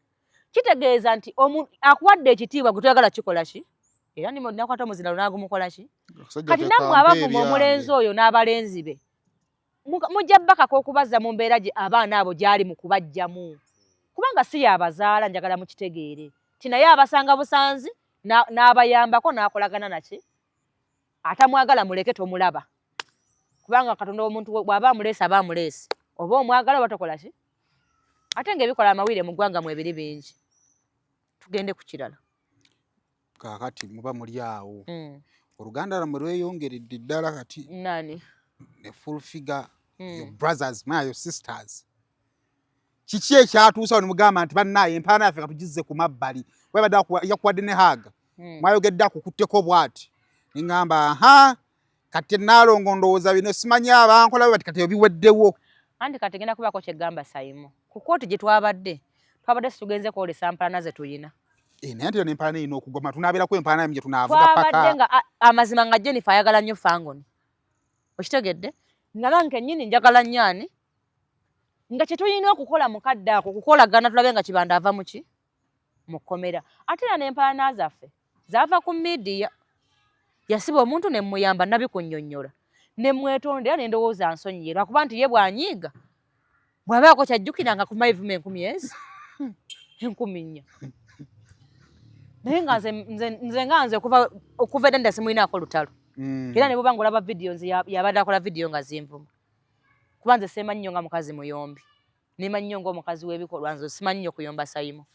Kitegeeza nti akuwadde ekitiibwa gwe toyagala kikola ki, era Nimulodi n'akwata omuzindalo n'agumukola ki. Kati nammwe abavuma omulenzi oyo n'abalenzi be mujja bakaka okubazza mu mbeera gye abaana abo gy'ali mu kubajjamu, kubanga si y'abazaala. Njagala mukitegeere nti naye abasanga busanzi n'abayambako n'akolagana naki. Atamwagala muleke tomulaba, kubanga Katonda omuntu bw'aba amuleese aba amuleese, oba omwagala oba tokola ki. Ate ng'ebikola amawulire mu ggwanga mu ebiri bingi. Tugende ku kirala. Kaakati muba muli awo oluganda lwammwe lweyongeredde ddala kati. Nani? Ne full figure, your brothers, my your sisters. Kiki ekyatuusa ne mugamba nti bannaaye empaana yaffe katugizze ku mabbali? Webadde yakuwadde ne haaga, mwayogedde akukutteko bw'ati ne ŋŋamba aha kati Naalongo ndowooza bino simanyi abankola bwe bati kati obiweddewo. Anti kati genda kubaako kyegamba Sayimu ku kooti gye twabadde situgenze kwolesa mpalana ze tuyina. Naye nti n'empaana erina okugoma tunaabeerako empaana gye tunaavuga paka. Twabadde nga amazima nga Jennifer ayagala nnyo Fangoni, okitegedde, nga nange kennyini njagala nnyo ani, nga kye tulina okukola mu kadde ako kukolagana tulabe nga Kibanda ava mu ki mu kkomera. Ate era n'empalana zaffe zaava ku midiya, yasiba omuntu ne mmuyamba nabikunnyonnyola ne mwetondera ne ndowooza nsonyiye lwakuba nti ye bw'anyiiga bw'abaako kyajjukira nga kuma evuma 1000 ezi 4000, naye nga nze nga nze okuva edda nda simulinaako lutalo. Era ne bw'oba ng'olaba vidiyo nze yabadde akola vidiyo nga zinvuma, kuba nze seemanyi nnyo nga mukazi muyombi, neemanyi nnyo ng'omukazi w'ebikolwa, nze simanyi nnyo kuyomba Sayimu.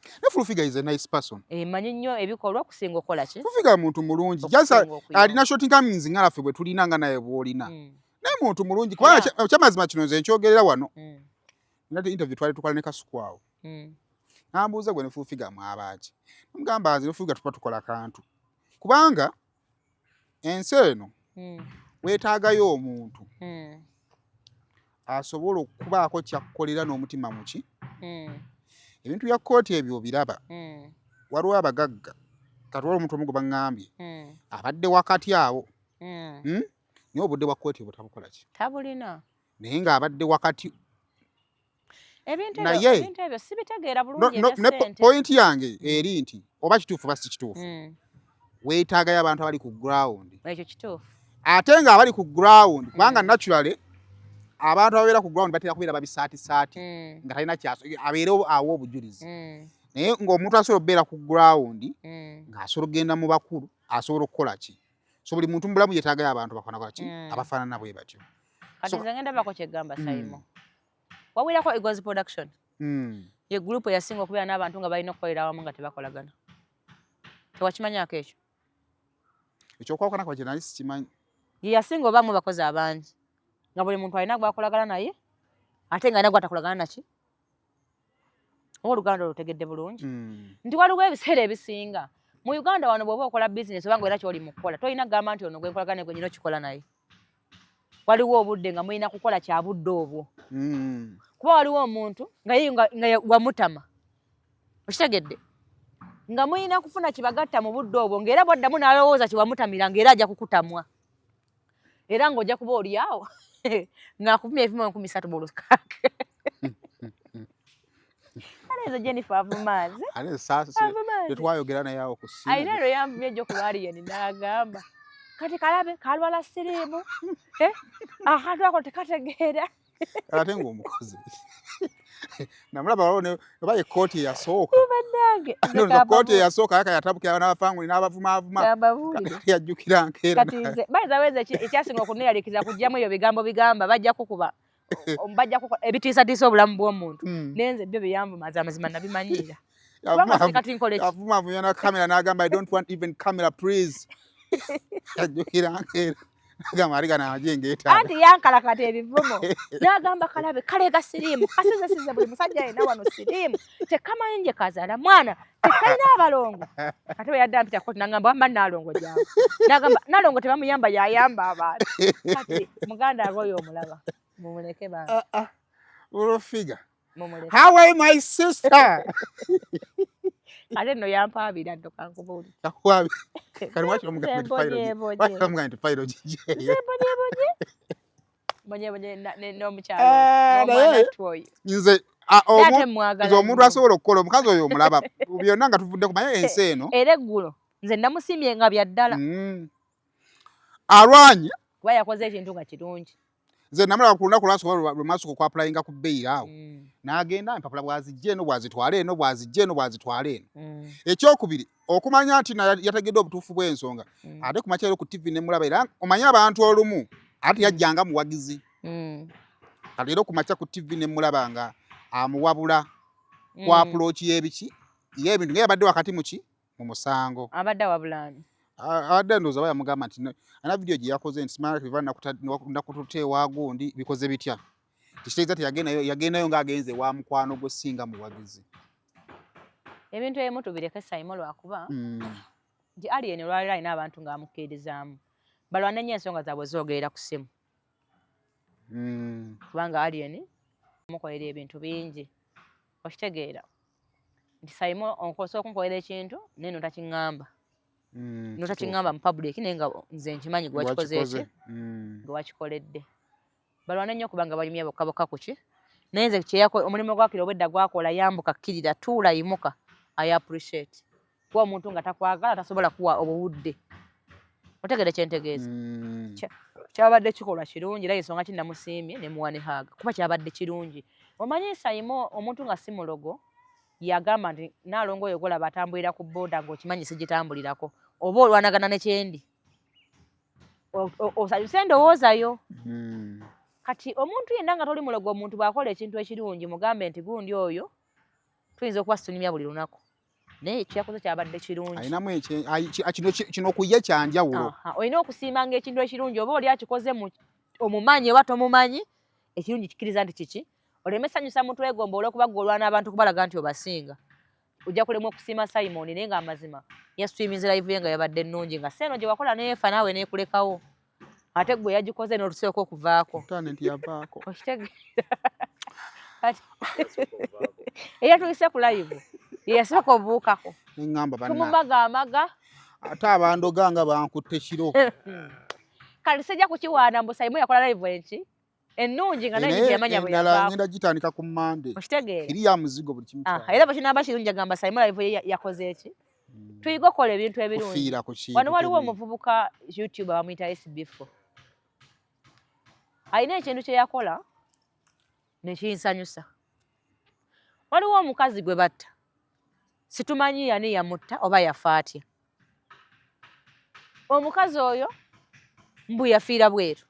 Ne Full Figure is a nice person. Manyi nnyo ebikolwa okusinga okukola ki. Full Figure muntu mulungi, just alina shortcomings nga naffe bwe tulina nga naye bw'olina, naye muntu mulungi kubanga kyamazima kino nze nkyogerera wano. Nate interview twali tukola ne Kasuku awo, nambuuza gwe ne Full Figure mwabaaki, namugamba nze ne Full Figure tuba tukola kantu kubanga ensi eno weetaagayo omuntu asobola okubaako kyakkolera n'omutima muki. Ebintu bya kkooti ebyo obiraba, waliwo abagagga kati waliwo omuntu omu gwe baŋŋambye abadde wakati awo, naye obudde bwa kkooti obwo tabukola ki, tabulina, naye ng'abadde wakati. Ebintu ebyo sibitegeera bulungi. Point yange eri nti oba kituufu oba si kituufu, weetaagayo abantu abali ku ground. Ekyo kituufu. Ate nga abali ku ground, kubanga naturally abantu ababeera ku ground batera kubeera babisaatisaati nga talina kyaso abeere awo obujulizi, naye ng'omuntu asobola okubeera ku ground ng'asobola okugenda mu bakulu, asobola okukola ki. So buli muntu mu bulamu yeetaagayo abantu bafaanana ki, abafaanana bwe batyo. Kati nze ngenda bako kyegamba Saimo, wawulirako Eagles Production? Ye group eyasinga okubeera n'abantu nga balina okukolera awamu nga tebakolagana. Tewakimanyako ekyo? Ekyokwawukana kwa kye nali sikimanyi. Ye yasinga obaamu abakozi abangi nga buli muntu alina gwakolagana naye ate nga alina gwatakolagana naki. Oba oluganda olutegedde bulungi nti waliwo ebiseera ebisinga mu Uganda wano bw'oba okola bizinesi oba nga olina ky'oli mu kukola tolina kugamba nti ono gwenkolagana naye gwe nyina okikola naye. Waliwo obudde nga mulina kukola kya budde obwo kuba waliwo omuntu nga ye nga wamutama okitegedde nga mulina kufuna kibagatta mu budde obwo ng'era bw'addamu n'alowooza kyewamutamira ng'era ajja kukutamwa era ng'ojja kuba oli awo ng'akuvumya ebivumo 3500. Kale ezo Jennifer avumaazi. Ate saasi tetwayogera naye awo ku ssimu. Alina lwe yanvumye ejjo ku lwaliyeni n'agamba kati kalabe kalwala siriimu eh, akantu ako tekategeera. Ate ng'omukozi namulaba waliwo oba ye kkooti eyasooka kkooti eyasooka yaka yatabukira n'abafanguli n'abavumaavuma yajjukira nkeera. Kati nze bayinza weza ekyasinga okuneeraliikiriza kuggyamu ebyo bigambo bigamba bajja kukuba bajja kukola ebitiisatiisa obulamu bw'omuntu naye nze byo byeyanvumaza amazima nabimanyiira. Kati nkole ki? Avumavumya na kamera n'agamba I don't want even camera please. Yajjukira nkeera agamba ali gano amagye ngeetaaga. Anti yankalakata ebivumo n'agamba kalabe kaleega siriimu kasizesize buli musajja yenna wano siriimu tekamanyi nje kazaala mwana tekalina abalongo. Ate bwe yadde ampita kkooti n'agamba wamma Nnaalongo jangu n'agamba Nnaalongo tebamuyamba y'ayamba abantu. Kati muganda wange oyo omulaba mumuleke bambi. Ah, ah. Full figure. How are you my sister? Ate nno yampaabira ddo kankubuulire. Yakuwaabira. Kati lwaki omugamba nti fayiro lwaki omugamba nti fayiro gijeeyo? Mbonyebonye. Mbonyebonye n'omukyala eh, n'omwana twoyo. Nze nze omuntu asobola okukola omukazi oyo omulaba byonna nga tuvudde ku maye ensi eno. Era eggulo nze namusiimye nga bya ddala. Alwanye. Kuba yakoze ekintu nga kirungi. Nze namulaba ku lunaku lwasooka lwe mwasooka okwaplayinga ku beyiro awo n'agenda empapula bw'azijja eno bw'azitwala eno bw'azijja eno bw'azitwala eno. Ekyokubiri okumanya nti yategedde obutuufu bw'ensonga ate ku makya ku TV ne mulaba era omanye abantu olumu ate yajjanga muwagizi. Kati era ku makya ku TV ne mulaba nga amuwabula ku approach y'ebiki y'ebintu nga yabadde wakati mu ki mu musango. Abadde awabula ani? Abadde ndowooza aba yamugamba nti alina vidiyo gye yakoze nti simala tiva nakututte ewa gundi bikoze bitya. Tekitegeeza ti yagendayo yagendayo ng'agenze ewa mukwano gwe singa muwagizi. Ebintu ebimu tubireke Saimo lwakuba nti Alien olwaleero alina abantu ng'amukkirizaamu balwane nnyo ensonga zaabwe zoogerera ku ssimu. Kubanga Alien mukolera ebintu bingi okitegeera nti Saimo osobola okunkolera ekintu naye notakiŋŋamba notakiŋŋamba mu public naye nga nze nkimanyi gwe wakikoze eki gwe wakikoledde. Balwane nnyo kubanga banyumya bokka bokka ku ki naye nze omulimu gwakira obwedda gwakola yambuka kkirira tuula yimuka I appreciate kuba omuntu nga takwagala tasobola kuwa obudde otegeera kye ntegeeza. Kyabadde kikolwa kirungi era ensonga ki namusiimye ne muwa ne hug kuba kyabadde kirungi. Omanyi Saimo omuntu nga si mulogo yagamba nti Nnaalongo oyo gw'olaba atambulira ku boda ng'okimanyi sigitambulirako oba olwanagana ne kyendi osanyuse endowooza yo. Kati omuntu yenna nga toli mulogo omuntu bw'akola ekintu ekirungi mugambe nti gundi oyo tuyinza okuba situnyumya buli lunaku naye kyeyakoze kyabadde kirungi. Alinamu kino ku ye kya njawulo. Olina okusiimanga ekintu ekirungi oba oli akikoze omumanyi oba tomumanyi ekirungi kikkiriza nti kiki oleme sanyusa mutwegomba olw'okuba ggwe olwana abantu kubalaga nti obasinga. Ojja kulemwa okusiima Simon naye ng'amazima yasitwiminze live ye nga yabadde nnungi nga seeno gye wakola neefa naawe neekulekawo ate ggwe yagikoze n'olusooka okuvaako. Talent yavaako. Okitegeera. Era tuyise ku live ye yasooka obuukako. Neŋŋamba banna. Tumumaga amaga. Ate abandoga nga bankutte kiro. Kale sijja kukiwaana mbu Simon yakola live enki ennungi nga naye teyamanya bwe yavaako. Ngenda gitandika ku Mmande. Okitegeera. Eri ya muzigo buli kimu. Era bwe kinaaba kirungi agamba Simon live ye yakoze eki. Tuyiga okukola ebintu ebirungi. Kufiira ku kintu. Wano waliwo omuvubuka YouTube bamuyita SB4. Alina ekintu kye yakola ne kinsanyusa. Waliwo omukazi gwe batta. Situmanyi yani yamutta oba yafa atya. Omukazi oyo mbu yafiira bweru.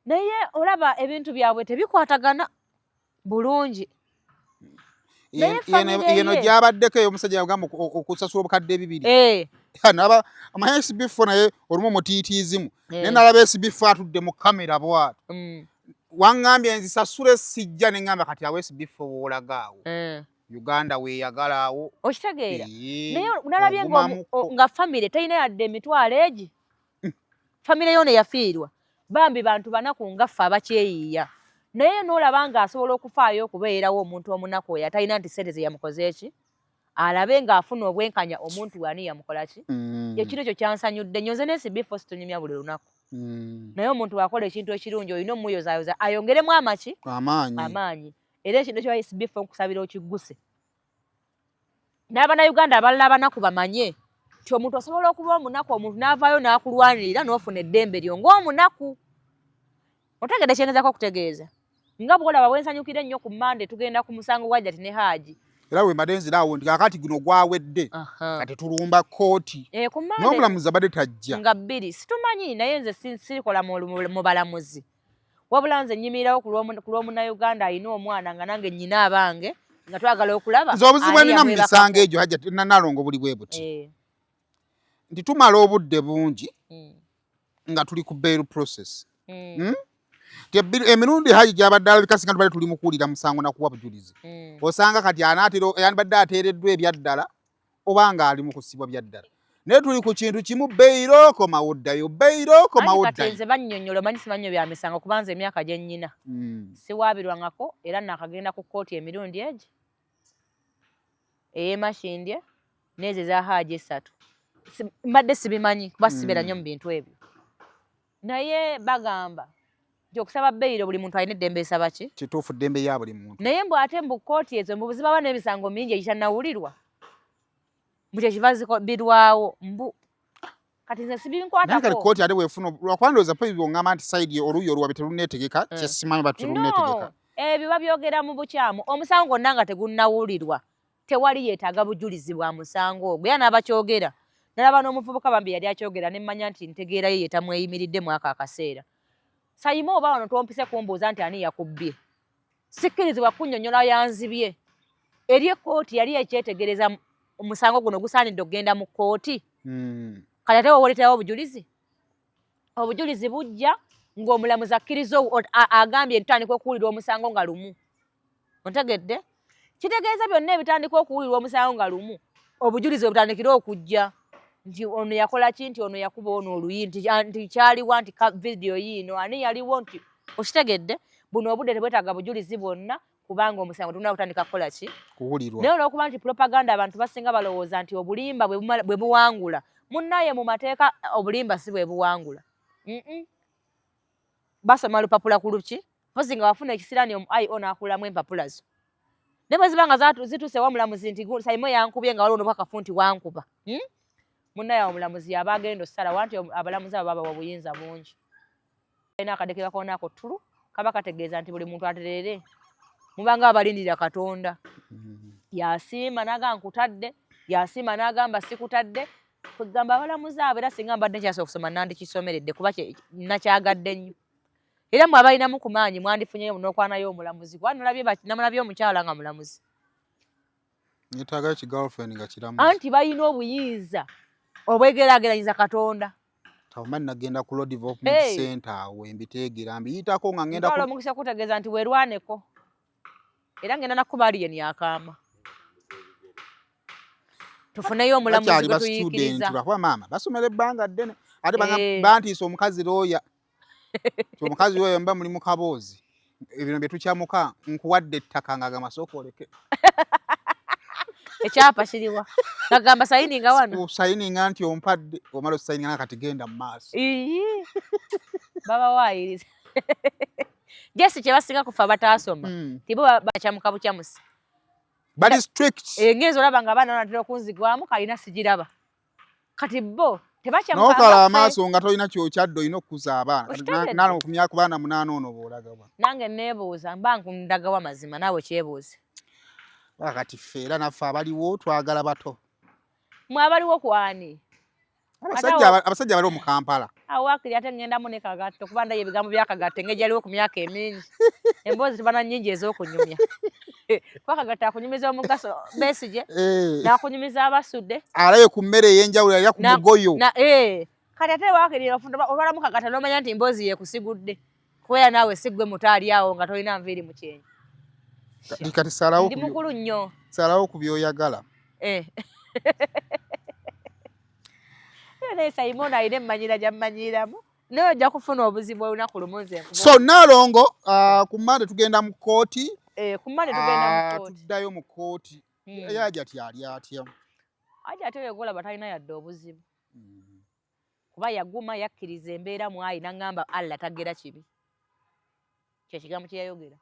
Naye olaba ebintu byabwe tebikwatagana bulungi. Yeno gyabaddeko ey'omusajja yagamba okusasula obukadde ebibiri eh. Naba amanya SB4 naye olumu omutiitiizimu eh. Naye nalaba SB4 atudde mu kamera bwati. Waŋŋambye nzisasule sijja ne ŋŋamba kati awo SB4 woolaga awo eh. Uganda weeyagala awo. Okitegeera naye nalabye nga famire terina yadde emitwalo egi. Famire yono yafiirwa bambi bantu banaku nga ffe abakyeyiiya naye n'olaba ng'asobola okufaayo okubeererawo omuntu omunaku oyo atalina nti ssente ze yamukoze ki alabe ng'afuna obwenkanya omuntu we ani yamukola ki. Ekiro ekyo kyansanyudde nnyo nze n'esibifo situnyumya buli lunaku. Naye omuntu bw'akola ekintu ekirungi olina omuyozaayoza ayongeremu amaki amaanyi era ekintu ekyo SB4 nkusabira okigguse n'abannayuganda abalala abanaku bamanye nti omuntu osobola okuba omunaku omuntu n'avaayo n'akulwanirira n'ofuna eddembe lyo ng'omunaku. Otegedde kyengezako okutegeeza nga bw'olaba bwensanyukira ennyo ku Mande tugenda ku musango gwa Hajati ne Haaji. Era we mbadde nzira awo nti kaakati guno gwawedde kati tulumba kkooti eh, n'omulamuzi abadde tajja nga bbiri situmanyi naye nze sirikola mu balamuzi wabula nze nyimirirawo ku lw'omunnayuganda alina omwana nga nange nnyina abange nga twagala okulaba. Nze obuzibu bwe nnina mu misango egyo Hajati Nalongo buli bwe buti eh. nti tumala obudde bungi nga tuli ku bail process. Emirundi Haji gy'abadde alabika singa tubadde tuli mu kuwulira musango na kuwa bujulizi. Osanga kati anaatera yandibadde ateereddwa ebyaddala oba ng'ali mu kusibwa byaddala. Naye tuli ku kintu kimu bail komawo ddayo bail komawo Anti kati ddayo. nze bannyonnyola omanyi simanyi nnyo bya misango kuba nze emyaka gye nnyina siwaabirwangako era naakagenda ku kkooti emirundi egi ey'e Makindye n'ezo eza Haaji essatu. Mbadde sibimanyi kuba sibeera nnyo mu bintu ebyo. Naye bagamba nti okusaba beyiro buli muntu alina eddembe esaba ki? Kituufu ddembe ya buli muntu. Naye mbu ate mbu kkooti ezo mbu zibaba n'emisango mingi egitannawulirwa. Mbu kyekiva birwawo mbu kati nze sibinkwatako. Naye kati kkooti ate bw'efuna lwakuba ndowooza po ebyo ngamba nti sayidi oluuyi oluwabi terunneetegeka kye simanyi oba terunneetegeka. No, ebyo babyogera mu bukyamu. Omusango gwonna nga tegunnawulirwa tewali yeetaaga bujulizi bwa musango ogwo era n'abakyogera nalaba n'omuvubuka bambi yali akyogera ne mmanya nti ntegeera ye yetamweyimiridde mu ako akaseera. Sayima oba wano tompise kumbuuza nti ani yakubbye. Sikkirizibwa kunnyonnyola yanzibye. Eri ekkooti yali ekyetegereza omusango guno gusaanidde okugenda mu kkooti. Kati ate wowoleeterawo obujulizi? Obujulizi bujja ng'omulamuzi akkiriza agambye nti tutandika okuwulira omusango nga lumu. Ontegedde? Kitegeeza byonna ebitandika okuwulirwa omusango nga lumu obujulizi bwe butandikira okujja nti ono yakola ki nti ono yakuba ono oluyi nti kyaliwa nti vidiyo yiino ani yaliwo nti okitegedde buno obudde tebwetaaga bujulizi bwonna kubanga omusango tegunnaba kutandika kukola ki kuwulirwa. Naye olw'okuba nti propaganda abantu basinga balowooza nti obulimba bwe buwangula munnaye mu mateeka obulimba si bwe buwangula. Basoma lupapula ku luki mpozi nga wafuna ekisiraani omu IO n'akulamu empapula zo naye bwe ziba nga zituuse ewa mulamuzi nti Saimo yankubye nga waliwo n'obukakafu nti wankuba. Munnaye awo omulamuzi y'aba agenda okusalawo anti abalamuzi abo babawa obuyinza bungi. Balina akadde ke bakoona ako ttulu kaba kategeeza nti buli muntu atereere mubanga abalindirira Katonda. Yasiima n'agamba nkutadde, yasiima n'agamba sikutadde. Kwegamba abalamuzi abo era singa mbadde nkyasobola okusoma nandikisomeredde kuba nakyagadde nnyo. Era mwe abalinamu ku maanyi mwandifunyeyo n'okwanayo omulamuzi kuba namulabye omukyala nga mulamuzi. Neetaagayo ki girlfriend nga kiramuzi. Anti balina obuyinza obwegeraageranyiza Katonda. Omanyi nagenda ku Law Development Center awo embiteegera mbiyitako nga ngenda. Ntwala omukisa okutegeeza nti weerwaneko era ngenda nakuba Alien akaama. Tufuneyo omulamuzi gwe tuyiikiriza. Lwakuba maama basomera ebbanga ddene ate bantiisa omukazi looya. Omukazi oyo mba muli mu kaboozi ebino bye tukyamuka nkuwadde ettaka ng'agamba sooka oleke. Ekyapa kiriwa? Ng'agamba sayininga wano. Sayininga nti ompadde omala osayininga kati genda mu maaso. Babawaayiriza. Jesi kye basinga kufa bataasoma tibo bakyamuka bukyamusi. Bali strict. Ngenze olaba nga abaana banatera okunzigwamu kalina sigiraba. Kati bo tebakyamuka. N'okala amaaso nga tolina kyokyadde olina okukuza abaana. Nalongo ku myaka baana 8 ono bw'olagawa. Nange neebuuza mba ndagawa mazima naawe kyebuuze. Kati ffe era naffe abaliwo twagala bato. Mwe abaliwo ku ani? Abasajja abaliwo mu Kampala. Awo waakiri ate ŋŋendamu ne kagatto kuba ndabye ebigambo bya kagatto engeri gy'aliwo ku myaka emingi. Emboozi tuba na nnyingi ez'okunyumya. Kuba Kagatta akunyumiza omugaso Besigye, Eh. n'akunyumiza Abasudde. Alabe ku mmere ey'enjawulo alya ku mugoyo. Kati ate waakiri olwalamu Kagatta n'omanya nti emboozi yeekusigudde. Kubeera naawe si ggwe muto ali awo nga tolina nviiri mu kyenyi. Kati salawo Ndi mukulu nnyo. Salawo ku by'oyagala. Naye Simon alina emmanyira gy'ammanyiramu. Naye ojja kufuna obuzibu olunaku lumu nze nkubuulira. So Nnaalongo, ku Mmande tugenda mu kkooti. Ku Mmande tugenda mu kkooti. Tuddayo mu kkooti. Hajati ali atya? Hajati oyo gw'olaba talina yadde obuzibu. Kuba yaguma yakkiriza embeera mw'ali n'aŋŋamba Allah tagera kibi. Kye kigambo kye yayogera.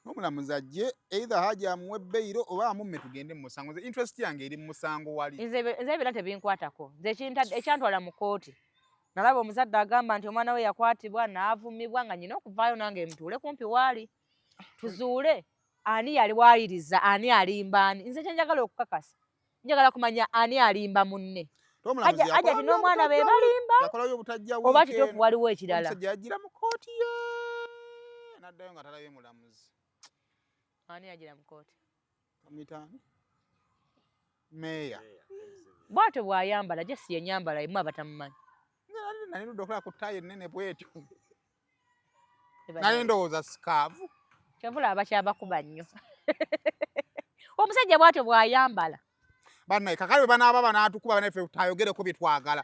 N'omulamuzi ajje either Haji amuwe beyiro oba amumme tugende mu musango. Nze interest yange eri mu musango wali. Nze byonna tebinkwatako. Nze ekyantwala mu kkooti. Nalaba omuzadde agamba nti omwana we yakwatibwa n'avumibwa nga nnyina okuvaayo nange ntuule kumpi waali. Tuzuule ani yali waayiriza, ani alimba ani. Nze kye njagala okukakasa. Njagala kumanya ani alimba munne. Tomulamuzi Hajati n'omwana be balimba. Yakolayo obutajja Oba wiiki kituufu eno. waliwo ekirala. Omusajja yagira mu kkooti ye. N'addayo nga talabye mulamuzi. Ani yagira mu kkooti? Bamuyita ani? Meeya. Bw'atyo bw'ayambala, je si ye nnyambala emu abatamumanyi. Nali ndudde okulaba ku ttaayi ennene bw'etyo. Nali ndowooza sikaavu. Kyova olaba bakyabakuba nnyo. Omusajja bw'atyo bw'ayambala. Bannaye, kakale bwe banaaba banaatukuba bannaffe twayogereko bye twagala.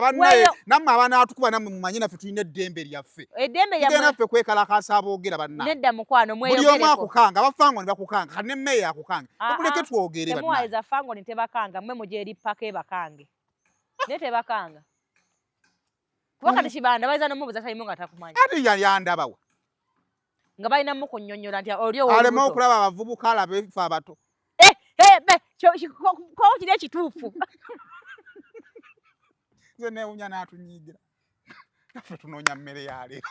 Bannaye, nammwe abanaatukuba nammwe mumanye naffe tulina eddembe lyaffe. Eddembe lyammwe. Tugenda naffe kwekalakaasa aboogera bannaye. Nedda mukwano, Buli omu mweyogereko. akukanga, aba Fangoni bakukanga, kati ne mmeeya akukanga. Mumuleke twogere bannaye. Temuwaliza Fangoni tebakanga, mmwe mugye eri ppaka ebakange. Naye tebakanga. Kuba kati Kibanda bayinza n'omubuuza Sayimu nga takumanyi. Ate yandabawa. Nga balina mukunnyonnyola nti oli ow'olubuto. Aleme okulaba abavubuka alabe ffe abato. Ko kiri ekituufu. Nze neewuunya n'atunyiigira. Naffe tunoonya mmere ya leero.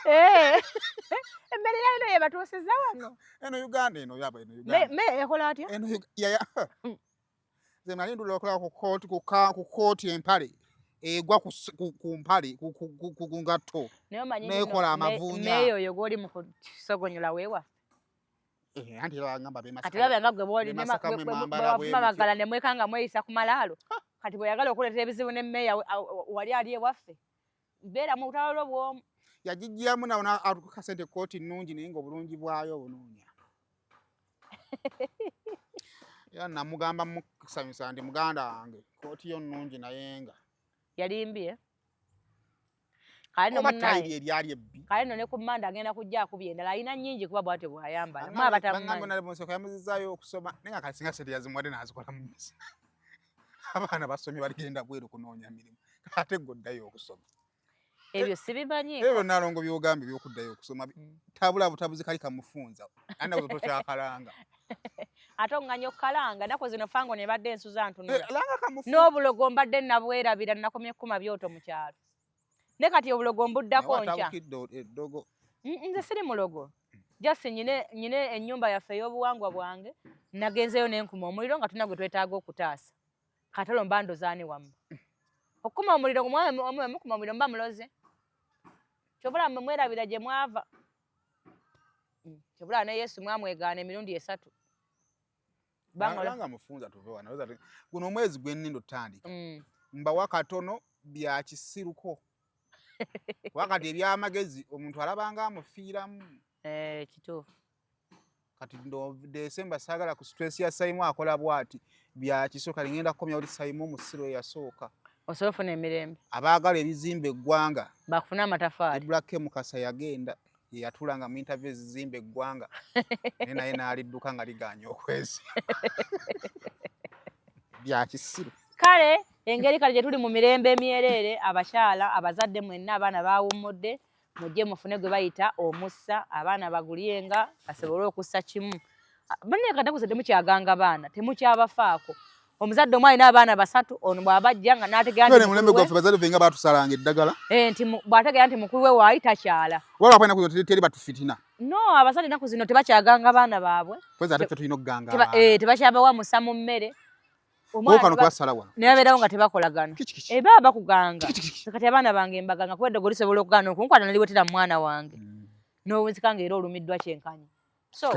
Emmere ya leero yebatuusiza wano. Eno Uganda eno yaba eno Uganda. Me ekola atya? Eno ya, ya. Nze nali ndula okulaba ku kkooti, ku ka, ku kkooti empale. Egwa ku ku mpale, ku, ku, ku, ku, ku ngatto. Naye omanyi N'ekola nno, amavuunya. meeyo oyo gw'oli mu kusogonyola weewaffe. Anti era bagamba b'e Kati Masaka babe nga gwe bw'oli b'e ne Masaka mwe mwambala bwe wavuma bwe mutyo. Magala ne mwekanga mweyisa ku malaalo. Kati bw'oyagala okuleetera ebizibu ne mmeeya wali ali ewaffe. Beera mu butawalo bw'omu. Yagiggyiramu nawo atuuka kasente kkooti nnungi naye ng'obulungi bwayo obunoonya. Era namugamba mukusanyusa nti muganda wange kkooti yo nnungi naye nga. Yalimbye. Kale nno Oba munnaye. ttayiri eryali ebbi. Kale nno ne ku Mmande agenda kujja akubye endala alina nnyingi kuba bw'atyo bw'ayambala. Bangambe Mwe abatamumanyi. bangambe nali Bonseko yamuzizaayo okusoma naye nga kati singa ssente yazimuwadde n'azikola mu business. Abaana basomye baligenda bweru kunoonya mirimu. Ate gwe oddayo okusoma. Ebyo sibimanyi. Ebyo byonna Nalongo by'ogambye eby'okuddayo okusoma tabula butabuzi kali kamufunza. Ani nawe tokyakalanga. Ate oŋŋanya okukalanga ennaku zino fango ne badde ensuza ntunula. Langa kamufunza. N'obulogo mbadde nabwerabira nakomye kkuma byoto mu kyalo. Ne kati obulogo mbuddako Naye nkya. watabukidde eddogo. Nze siri mulogo. Just nyine ennyumba yaffe ey'obuwangwa bwange. Nagenzeeyo ne nkuma omuliro nga tulina gwe twetaaga okutaasa. Kati olwo mba ndozaani wamma. Okukuma omuliro mukuma omuliro mba muloze. Kyova olaba mmwe mwerabira gye mwava. Kyova olaba ne Yesu mwamwegaana emirundi 3. Banga mufunza tuve wano. Oza guno omwezi gwe nnindo tutandika. Mbawa katono bya kisiruko. Wakati ebyamagezi omuntu alabanga amufiiramu. Kituufu. Kati ndo Desemba saagala ku stress ya Sayimu akola bw'ati. Bya kisiru kati ngenda kukomya oli Sayimu omusiru eyasooka. Osobola ofuna emirembe. Abaagala ebizimba eggwanga. Bakufune amataffaali. Ibra K Mukasa yagenda. Ye yatuulanga mu interview ezizimba eggwanga. Naye naye n'alidduka nga ligaanye okwezi. Bya kisiru. Kale engeri kale gye tuli mu mirembe emyereere, abakyala, abazadde mwenna abaana baawummudde, mujje mufune gwe bayita omussa, abaana bagulyenga basobole okussa kimu. Bannaye kati ennaku zino temukyaganga baana, temukyabafaako. Omuzadde omu alina abaana 3, ono bw'aba ajja nga n'ategeera nti Twene mulembe mukulu we gwaffe bazadde baffe nga baatusalanga eddagala. Nti bw'ategeera nti mukulu we waali takyala. Wala wapana kuno teri batufitina. No, abazadde ennaku zino tebakyaganga baana baabwe. Kwezi ate ffe tulina okuganga abaana. Tebakyabawa musa mu mmere. Omwana Bo kano twasala wano. Ne babeerawo nga tebakolagana. Kiki, kiki? Baba bakuganga. Kiki, kiki, kiki? Kati abaana bange mbaganga kuba eddogo lisobola okugaana okunkwata ne liwetera mu mwana wange. N'owunzika ng'era olumiddwa kyenkanyi. So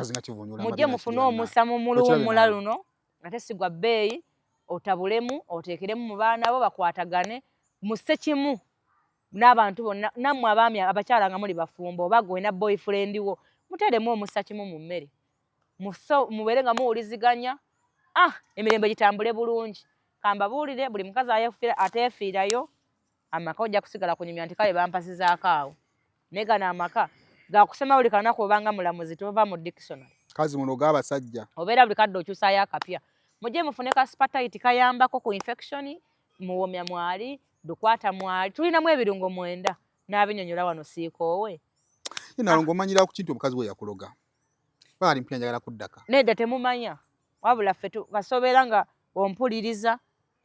mujje mufune omusa mu muluwummula luno ate si gwa bbeeyi, otabulemu oteekeremu mu baana bo bakwatagane musse kimu n'abantu bonna nammwe abaami abakyala nga muli bafumbo oba gwe olina boyfriend wo muteeremu omussa kimu mu mmere mubeere nga muwuliziganya ah emirembe gitambule bulungi kambabuulire buli mukazi ateefiirayo amaka ojja kusigala kunyumya nti kale bampasizaako awo naye gano amaka gakusoma buli kanaku obanga mulamuzi tova mu dictionary kazi muno g'abasajja obeera buli kadde okyusaayo akapya mujje mufune ka spatite kayambako ku infection muwomya mwali dukwata mwali tulinamu ebirungo mwenda n'abinyonyola wano siikoowe nalongo omanyira ku kintu omukazi we yakuloga baali mpya njagala kuddaka nedda temumanya wabula ffe kasobeera nga ompuliriza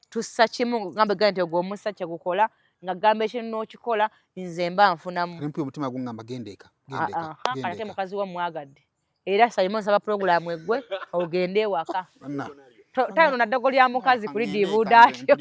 tussa kimu gambe gamba nti ogwo omussa kyegukola nga gamba ekintu n'okikola nze mba nfunamu mpuya omutima gungamba genda eka genda eka genda eka mukazi wo mwagadde era Simon nsaba pulogulaamu eggwe ogende ewaka tayonona ddogo lya mukazi kulidiibuuda atyo.